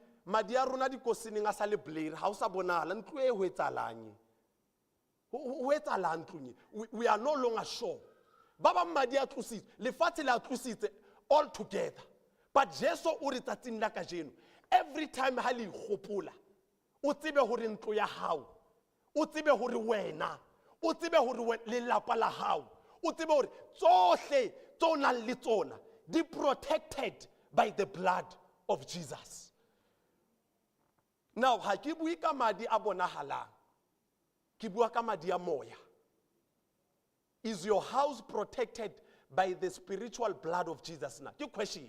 a rona dikoseneng a sa le blur, ha o sa bonahala ntlo e ho etsahalang e. Ho etsahalang ntlong e? We are no longer sure. Ba bang madi a tlositse, lefatshe le a tlositse all together. But Jesu o re tsatsing la kajeno, every time ha le ikgopola, o tsebe hore ntlo ya hao, o tsebe hore wena, o tsebe hore lelapa la hao, o tsebe hore tsohle tse o nang le tsona di protected by the blood of Jesus. Now ha ke bue ka madi a bonahalang, ke bua ka madi a moya. Is your house protected by the spiritual blood of Jesus na? Ke question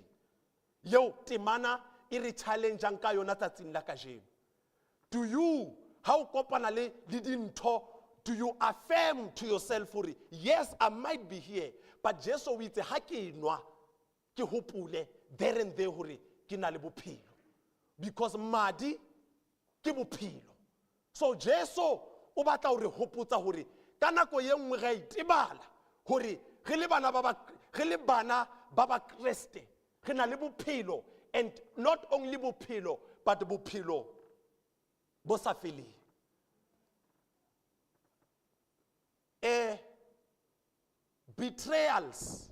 yeo temana e re challengeang ka yona tsatsing la kajeno. Do you, ha o kopana le dintho, do you affirm to yourself hore yes, I might be here, but Jesu o itse ha ke nwa ke hopole there and there hore ke na le bophelo, because madi ke bophelo. So Jesu o batla hore hopotsa hore ka nako ye nngwe re a itebala hore re le bana ba ba, re le bana ba ba Kreste, re na le bophelo, and not only bophelo but bophelo bo sa feleng. Betrayals,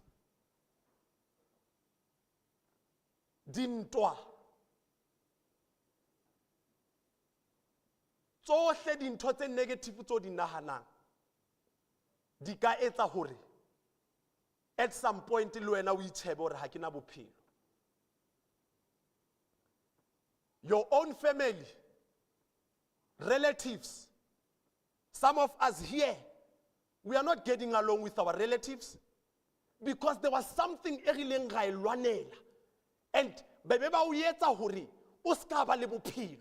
dintwa, tsohle dintho tse negative tso di nahanang di ka etsa hore at some point le wena o itshebe hore ha ke na bophelo. Your own family, relatives, some of us here, we are not getting along with our relatives because there was something e rileng ra e lwanela and be be ba o etsa hore o ska ba le bophelo.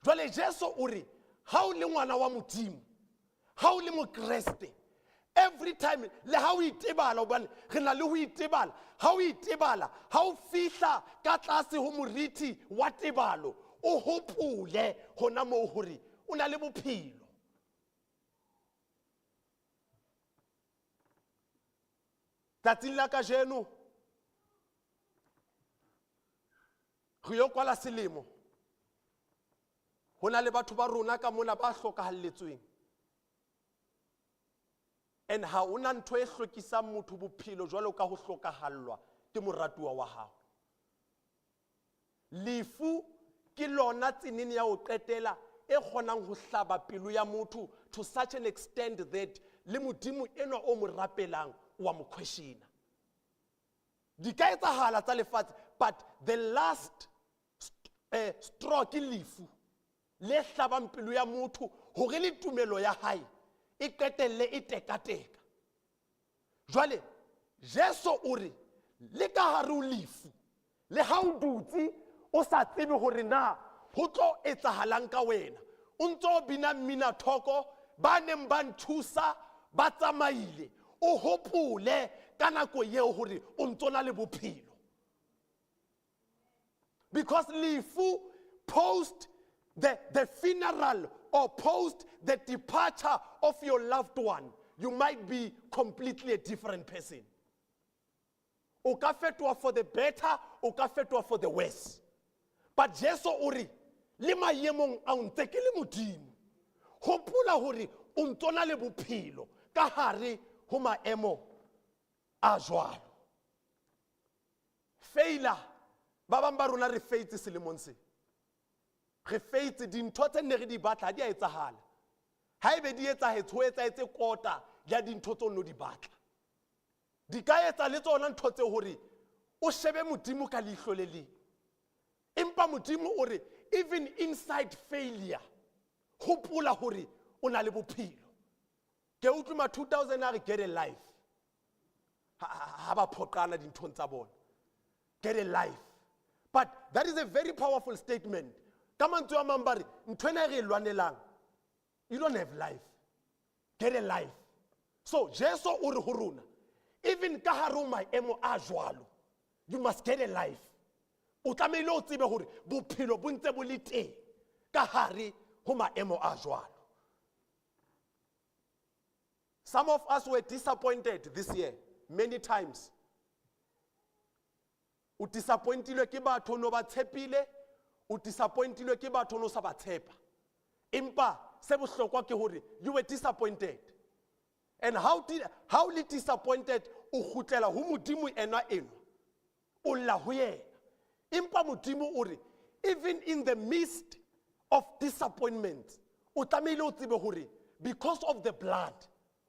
Jwale Jesu o re ha o le ngwana wa Modimo, ha o le mokreste, every time le ha o itebala, hobane re na le ho itebala, ha o itebala, ha o fihla ka tlase ho moriti wa tebalo, o hopole hona moo hore o na le bophelo. Tsatsing la kajeno re yo kwala selemo, ho na le batho ba rona ka mona ba hlokahalletsweng, and ha hona ntho e hlokisang motho bophelo jwalo ka ho hlokahallwa ke moratuwa wa hao. Lefu ke lona tsenene ya ho qetela e kgonang ho hlaba pelo ya motho to such an extent that le Modimo enwa o mo rapelang wa mo questiona. Di ka etsahala tsa lefatshe, but the last straw ke lefu le hlabang pelo ya motho hore le tumelo ya hae e qetelle e tekateka. Jwale Jesu o re le ka hare ho lefu, le ha o dutse o sa tsebe hore na ho tlo etsahalang ka wena, o ntso bina mmina thoko, ba neng ba nthusa ba tsamaile, o hopole ka nako eo hore o ntso na le bophelo. Because lefu post the funeral or post the departure of your loved one, you might be completely a different person. O ka fetoha for the better, o ka fetoha for the worse. But Jesu o re, le maemong a o ntse ke le Modimo. Hopola hore o ntso na le bophelo ka hare ho maemo a jwalo. Failure, ba bang ba rona re faitse selemong se. Re faitse dintho tse ne re di batla ha di a etsahala. Haebe di etsahetse, ho etsahetse kota ya dintho tseo no di batla. Di ka etsa le tsona ntho tse hore o shebe Modimo ka leihlo le leng. Empa Modimo o re even inside failure, hopola hore o na le bophelo. Ke utlwe ma 2000 a re get a life. Ha ba phoqana dinthong tsa bona. Get a life. But that is a very powerful statement. Ka mantswe a mang ba re, ntho ena e re e lwanelang, you don't have life. Get a life. So Jesu o re ho rona, even ka hare ho maemo a jwalo, you must get a life. O tlamehile o tsebe hore bophelo bo ntse bo le teng ka hare ho maemo a jwalo. Some of us were disappointed this year many times. O disappointilwe ke batho no ba tshepile, o disappointilwe ke batho no sa ba tshepa. Empa se bohlokwa ke hore you were disappointed. And how le disappointed, o kgutlela ho Modimo enwa enwa. O lla ho yena. Empa Modimo o re, even in the midst of disappointment, o tlamehile o tsebe hore because of the blood,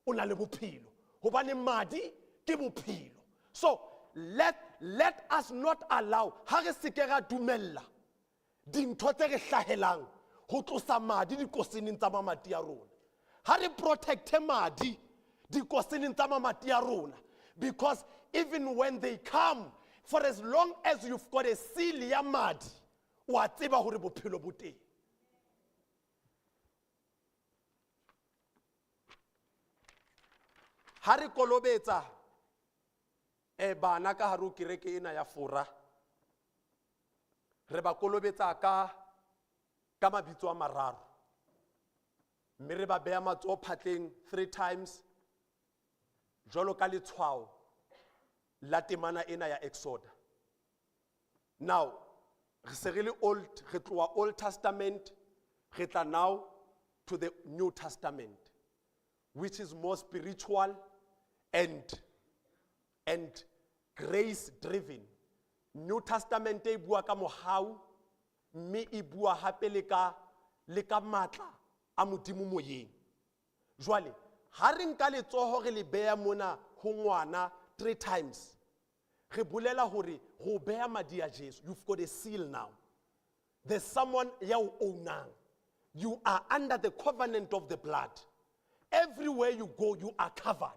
o na le bophelo. Hobane madi ke bophelo. So let us not allow, ha re se ke ra dumella dintho tse re hlahelang ho tlosa madi dikoseneng tsa mamati a rona. Ha re protecte madi dikoseneng tsa mamati a rona, because even when they come, for as long as you've got a seal ya madi, wa tseba hore bophelo bo teng. Ha re kolobetsa bana ka hare ho kereke ena ya Fora, re ba kolobetsa ka Ka mabitso a mararo. Mme re ba beha matsoho phatleng 3 times jwalo ka letshwao la temana ena ya Exoda. Now, re se re le old, re tloha Old Testament, re tla now to the New Testament, which is more spiritual and grace driven. New Testament e bua ka mohau, mme e bua hape le ka matla a Modimo moyeng. Jwale, ha re nka letsoho re le beha mona ho ngwana 3 times, re bolela hore ho beha madi a Jesu. You've got a seal now. There's someone ya o ownang. You are under the covenant of the blood. Everywhere you go, you are covered.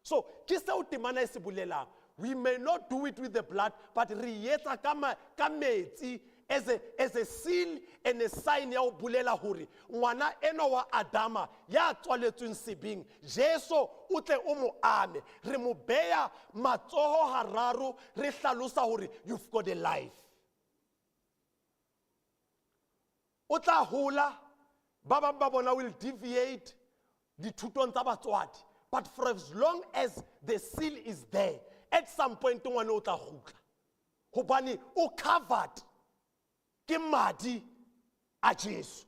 So, ke seo temana e se bolelang. We may not do it with the blood, but re etsa ka metsi as a seal and a sign ya ho bolela hore ngwana enwa wa Adama ya tswaletsweng sebeng, Jesu o tle o mo ame. Re mo beya matsoho hararo, re hlalosa hore you've got a life. O tla hola, ba bang ba bona will deviate dithutong tsa batswadi. But for as long as the seal is there, at some point ngwana o tla kgutla. Hobane o covered ke madi a Jesu.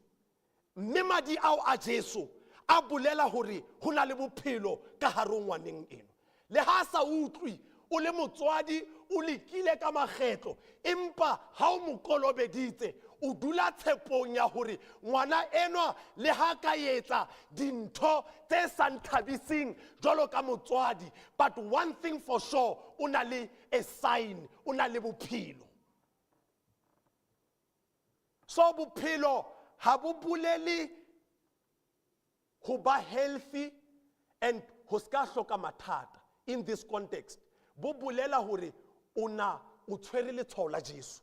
Mme madi ao a Jesu a bolela hore ho na le bophelo ka hare ho ngwaneng eno. Le ha sa utlwe, o le motswadi, o lekile ka makgetlo, empa ha o mo kolobeditse, o dula tshepong ya hore ngwana enwa le ha ka etsa dintho tse sa nthabiseng jwalo ka motswadi, but one thing for sure, o na le a sign, o na le bophelo. So bophelo ha bo bolele ho ba healthy and ho ska hloka mathata in this context. Bo bolela hore o na o tshwere letshwao la Jesu.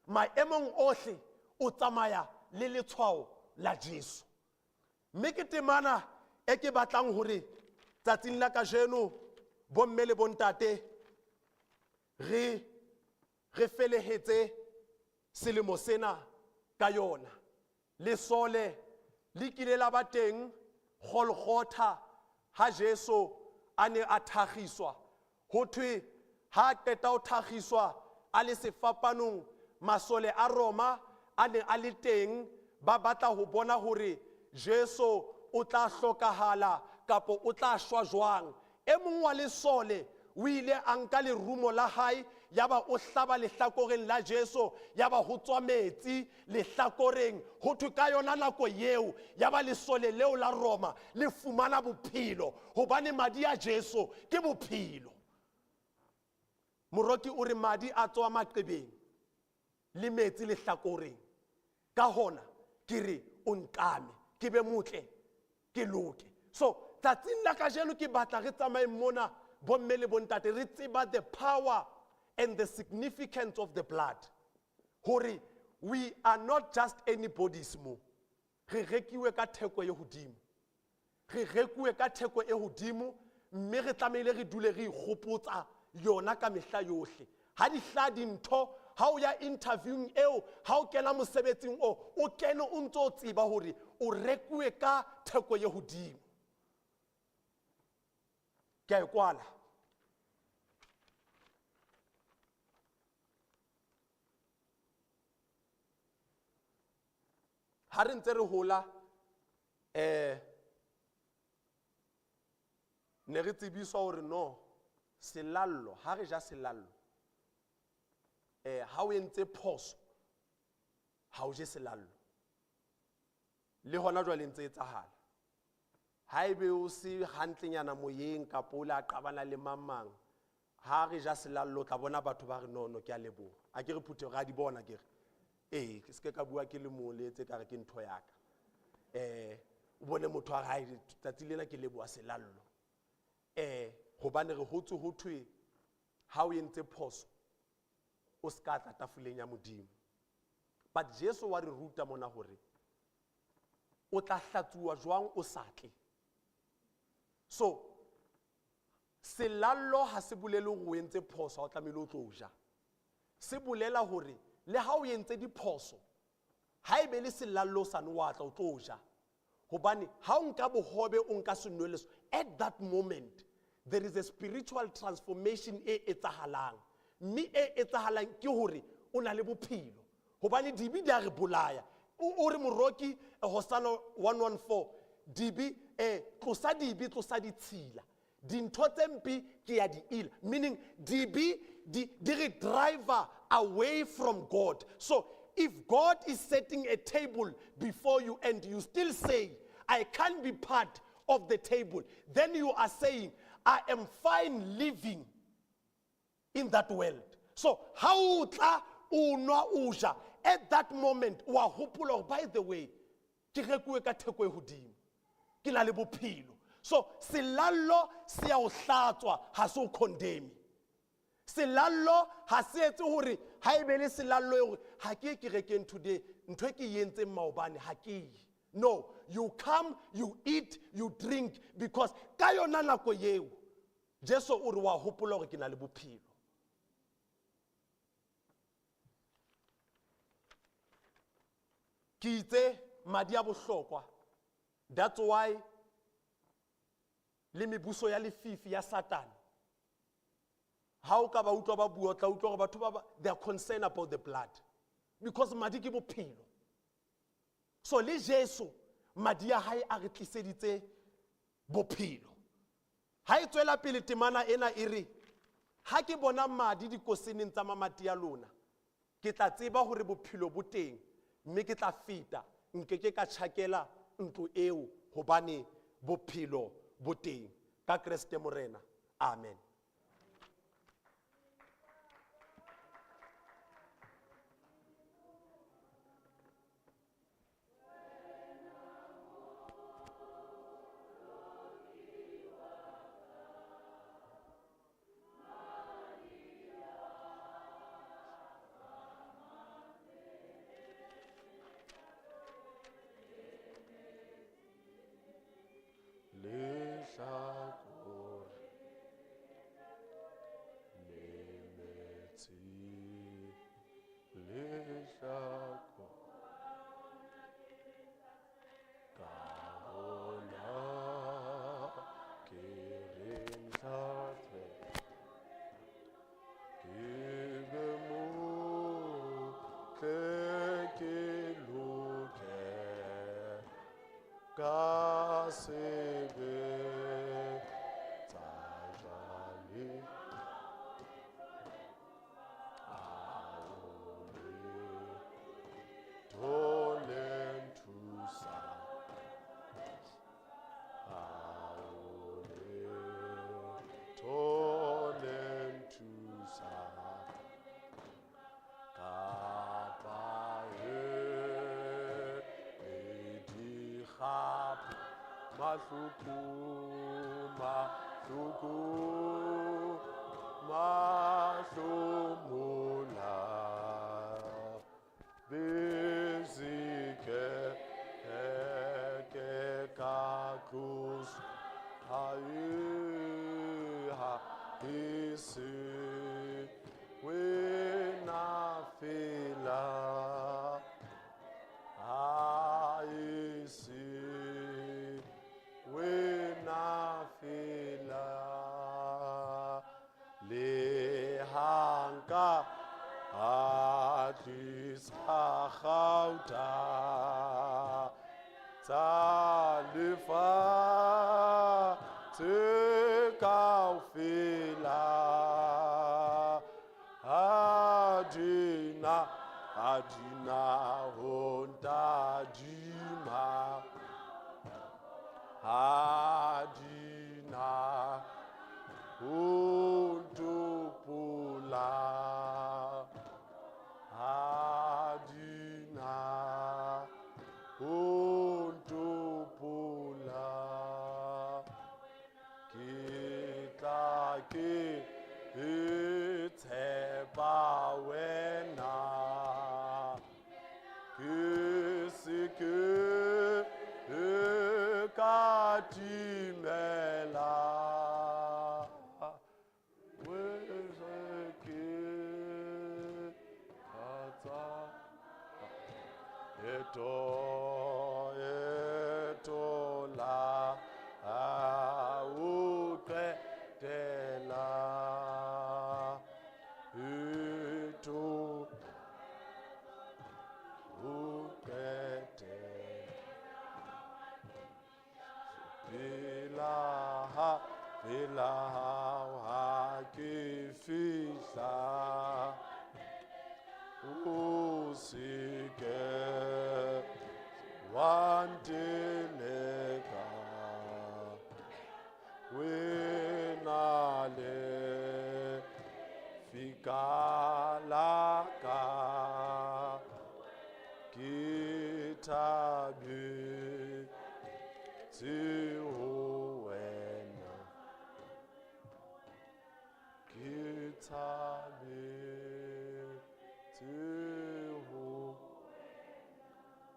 Maemong ohle o tsamaya le letshwao la Jesu. Mme ke temana e ke batlang hore tsatsing la kajeno bomme le bontate re felehetse selemo sena ka yona. Lesole le kile la ba teng Golgotha ha Jesu a ne a thakgiswa. Ho thwe ha qeta ho thakgiswa a le sefapanong, masole a Roma a ne a le teng, ba batla ho bona hore Jesu o tla hlokahala kapa o tla shwa jwang. E mong wa lesole o ile a nka lerumo la hae, yaba o hlaba lehlakoreng la Jesu, yaba ho tswa metsi lehlakoreng. Ho thwe ka yona nako eo, yaba lesole leo la Roma le fumana bophelo, hobane madi a Jesu ke bophelo. Moroki o re madi a tswa maqebeng le metsi lehlakoreng. Ka hona ke re o nkame, ke be motle, ke loke. So tsatsing la kajeno ke batla re tsamaye mona bomme le bontate, re tseba the power and the significance of the blood. Hore we are not just anybody's mo. Re rekiwe ka theko e hodimo. Re rekuwe ka theko e hodimo, mme re tlamehile re dule re ikgopotsa yona ka mehla yohle. Ha di hla dintho, ha o ya interviewing eo, ha o kena mosebetsing o, o kene o ntso o tseba hore o rekuwe ka theko e hodimo. Ke a e kwala. Ha re ntse re hola, ne re tsebiswa hore no, selallo, ha re ja selallo, ha o entse phoso, ha o je selallo. Le hona jwale ntse etsahala. Ha ebe o se hantlenyana moyeng kapa o le a qabana le mang mang, ha re ja selallo o tla bona batho ba re no, no, ke a leboha. A ke re phutheho, re a di bona ke re. Ee, ke se ke ka bua ke le mong le etse kare ke ntho ya ka. O bone motho a re, hai, tsatsi lena ke leboha selallo. Hobane re hotse ho thwe ha o entse phoso, o se ka tla tafoleng ya Modimo. But Jesu wa re ruta mona hore o tla hlatsuwa jwang o sa tle. So selallo ha se bolele hore o entse phoso, ha o tlamehile o tlo ja. Se bolela hore le ha o entse diphoso, Ha e be le selallo sane wa tla o tlo ja. Hobane ha o nka bohobe o nka senweleso, at that moment there is a spiritual transformation e etsahalang. Mme e etsahalang ke hore o na le bophelo. Hobane dibe di a re bolaya. O re Moroki, Hosanna 114, dibe, tlosa dibe, tlosa ditshila. Dintho tse mpe ke ya di ila. Meaning dibe di re driver away from God. So if God is setting a table before you and you still say, I can't be part of the table, then you are saying, I am fine living in that world. So ha o tla o nwa o ja, at that moment wa hopola hore, by the way, ke rekuwe ka theko e hodimo, ke na le bophelo. So selallo se a o hlatswa, ha se o condemn. Selallo ha se etse hore ha e be le selallo e hore ha ke ye kerekeng today, ntho e ke e entseng maobane ha ke ye. No, you come, you eat, you drink, because ka yona nako eo Jesu o re wa hopola hore ke na le bophelo. Ke itse madi a bohlokwa. That's why le mebuso ya lefifi ya Satane, ha o ka ba utlwa ba bua, o tla utlwa hore batho ba, they are concerned about the blood, because madi ke bophelo. So le Jesu madi a hae a re tliseditse bophelo. Ha e tswela pele temana ena e re, ha ke bona madi dikoseneng tsa mamati a lona, ke tla tseba hore bophelo bo teng, mme ke tla feta, nke ke ka tjhakela ntlo eo, hobane bophelo bo teng. Ka Kreste Morena. Amen. Pela ha, pela hao ha ke fihla. O se ke wa nteleka. Wena le fika la ka. Ke thabetse ho wena. Ke thabetse ho.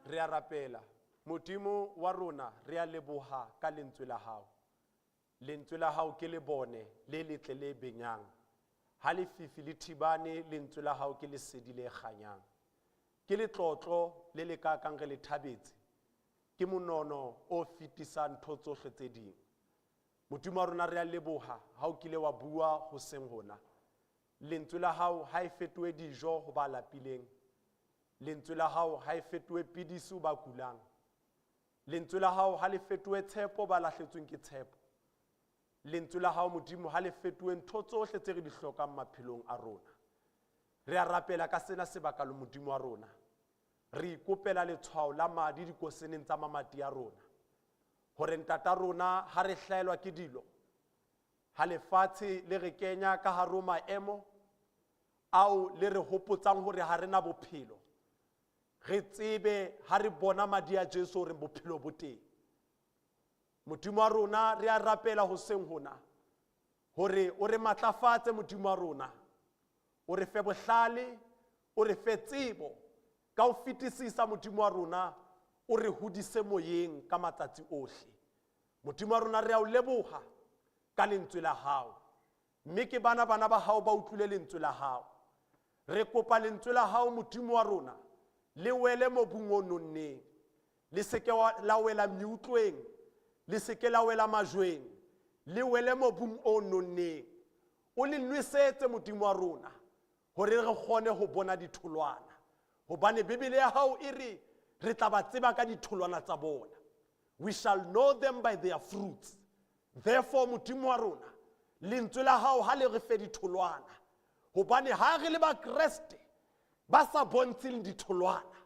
Re a rapela. Modimo wa rona, re a leboha ka lentswe la hao. Lentswe la hao ke lebone le letle le benyang. Ha lefifi le thibane, lentswe la hao ke lesedi le kganyang. Ke letlotlo le le kakang re le thabetse. Ke monono o fetisang ntho tsohle tse ding. Modimo wa rona, re a leboha ha o kile wa bua hoseng hona. Lentswe la hao ha e fetohe dijo ho ba lapileng. Lentswe la hao ha e fetohe pidisi ho ba kulang. Lentswe la hao ha le fetohe tshepo ba lahletsweng ke tshepo. Lentswe la hao Modimo ha le fetohe ntho tsohle tse re di hlokang maphelong a rona. Re a rapela ka sena sebaka le Modimo wa rona. Re ikopela letshwao la madi dikoseneng tsa mamati a rona. Hore ntata rona ha re hlaelwa ke dilo, ha lefatshe le re kenya ka hare ho maemo ao le re hopotsang hore ha re na bophelo, re tsebe ha re bona madi a Jesu hore bophelo bo teng. Modimo wa rona, re a rapela hoseng hona hore o re matlafatse Modimo wa rona, o re fe bohlale, o re fe tsebo ka ho fetisisa Modimo wa rona, o re hodise moyeng ka matsatsi ohle. Modimo wa rona, re a o leboha ka lentswe la hao, mme ke bana bana ba hao ba utlwile lentswe la hao. Re kopa lentswe la hao Modimo wa rona le wele mobung o nonneng, le se ke la wela meutlweng, le se ke la wela majweng, le wele mobung o nonneng. O le nwesetse Modimo wa rona hore re kgone ho bona ditholwana, hobane Bibele ya hao e re re tla ba tseba ka ditholwana tsa bona. We shall know them by their fruits. Therefore Modimo wa rona, lentswe la hao ha le re fe ditholwana, hobane ha re le Bakreste ba sa bontsheng ditholwana,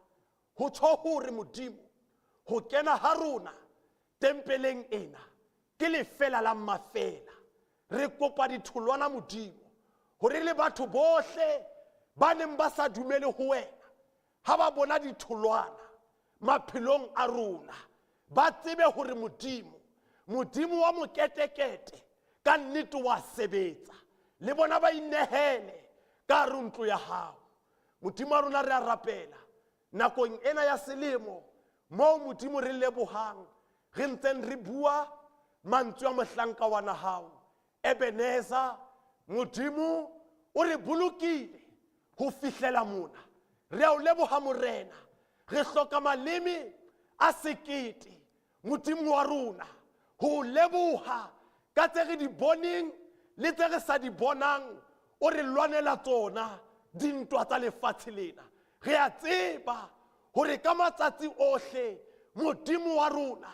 ho tjho hore Modimo ho kena ha rona tempeleng ena ke lefela la mafela. Re kopa ditholwana Modimo hore le batho bohle ba neng ba sa dumele ho wena, ha ba bona ditholwana maphelong a rona, ba tsebe hore Modimo, Modimo wa moketekete ka nnete wa sebetsa, le bona ba inehele ka hare ho ntlo ya hao. Modimo wa rona, re a rapela nakong ena ya selemo moo Modimo re lebohang, re ntseng re bua mantswe a mohlanka wa hao Ebenezer. Modimo o re bolokile ho fihlela mona, re a o leboha Morena. Re hloka maleme a sekete Modimo wa rona ho o leboha ka tse re di boneng le tse re sa di bonang. O re lwanela tsona dintwa tsa lefatshe lena. Re a tseba hore ka matsatsi ohle Modimo wa rona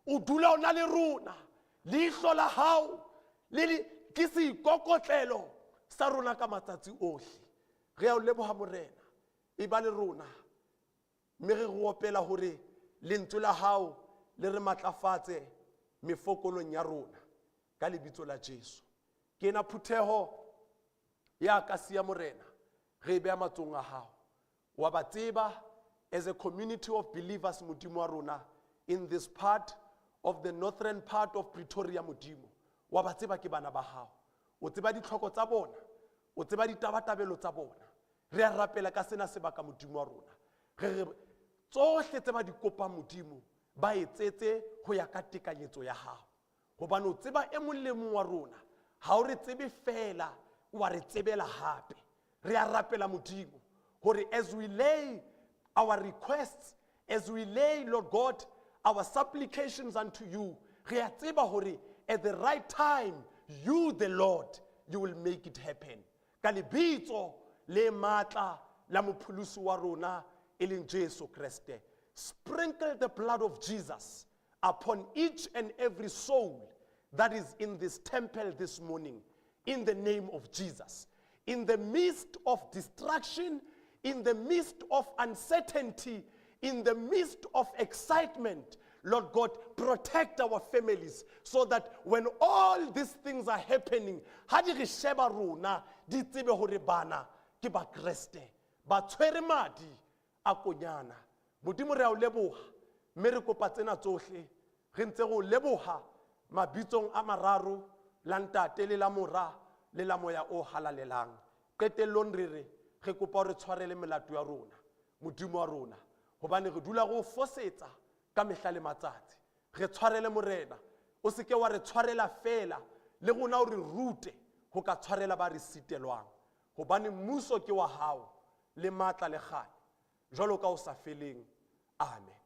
o dula o na le rona. Leihlo la hao le ke seikokotlelo sa rona ka matsatsi ohle. Re a o leboha Morena, e ba le rona, mme re go opela hore lentswe la hao le re matlafatse mefokolong ya rona ka lebitso la Jesu. Ke ena phutheho ya Akasia Morena, re e beha matsohong a hao. Wa ba tseba as a community of believers Modimo wa rona in this part of the northern part of Pretoria. Modimo wa ba tseba, ke bana ba hao, o tseba ditlhoko tsa bona, o tseba ditabatabelo tsa bona. Re a rapela ka sena sebaka Modimo wa rona, re re tsohle tse ba di kopang Modimo ba etsetse ho ya ka tekanyetso ya hao, hobane o tseba e mong le mong wa rona. Ha o re tsebe fela, wa re tsebela hape. Re a rapela Modimo hore as we lay our requests, as we lay, Lord God, our supplications unto you, re a tseba hore at the right time you, the Lord, you will make it happen, ka lebitso le matla la mopholosi wa rona e leng Jesu Kreste. Sprinkle the blood of Jesus. upon each and every soul that is in this temple this morning, in the name of Jesus. In the midst of distraction, in the midst of uncertainty, in the midst of excitement, Lord God, protect our families so that when all these things are happening, ha di re sheba rona, di tsebe hore bana ke ba Kreste. Ba tshwere madi a konyana. Modimo re a o leboha, mme re kopa tsena tsohle, re ntse re o leboha mabitsong a mararo, la Ntate le la Mora le la Moya o Halalelang. Qetellong re re, re kopa o re tshwarele melato ya rona, Modimo wa rona, hobane re dula re o fosetsa ka mehla le matsatsi. Re tshwarele Morena, o se ke wa re tshwarela feela, le rona o re rute ho ka tshwarela ba re sitelwang. Hobane mmuso ke wa hao, le matla le kganya, jwalo ka o sa feleng. Amen.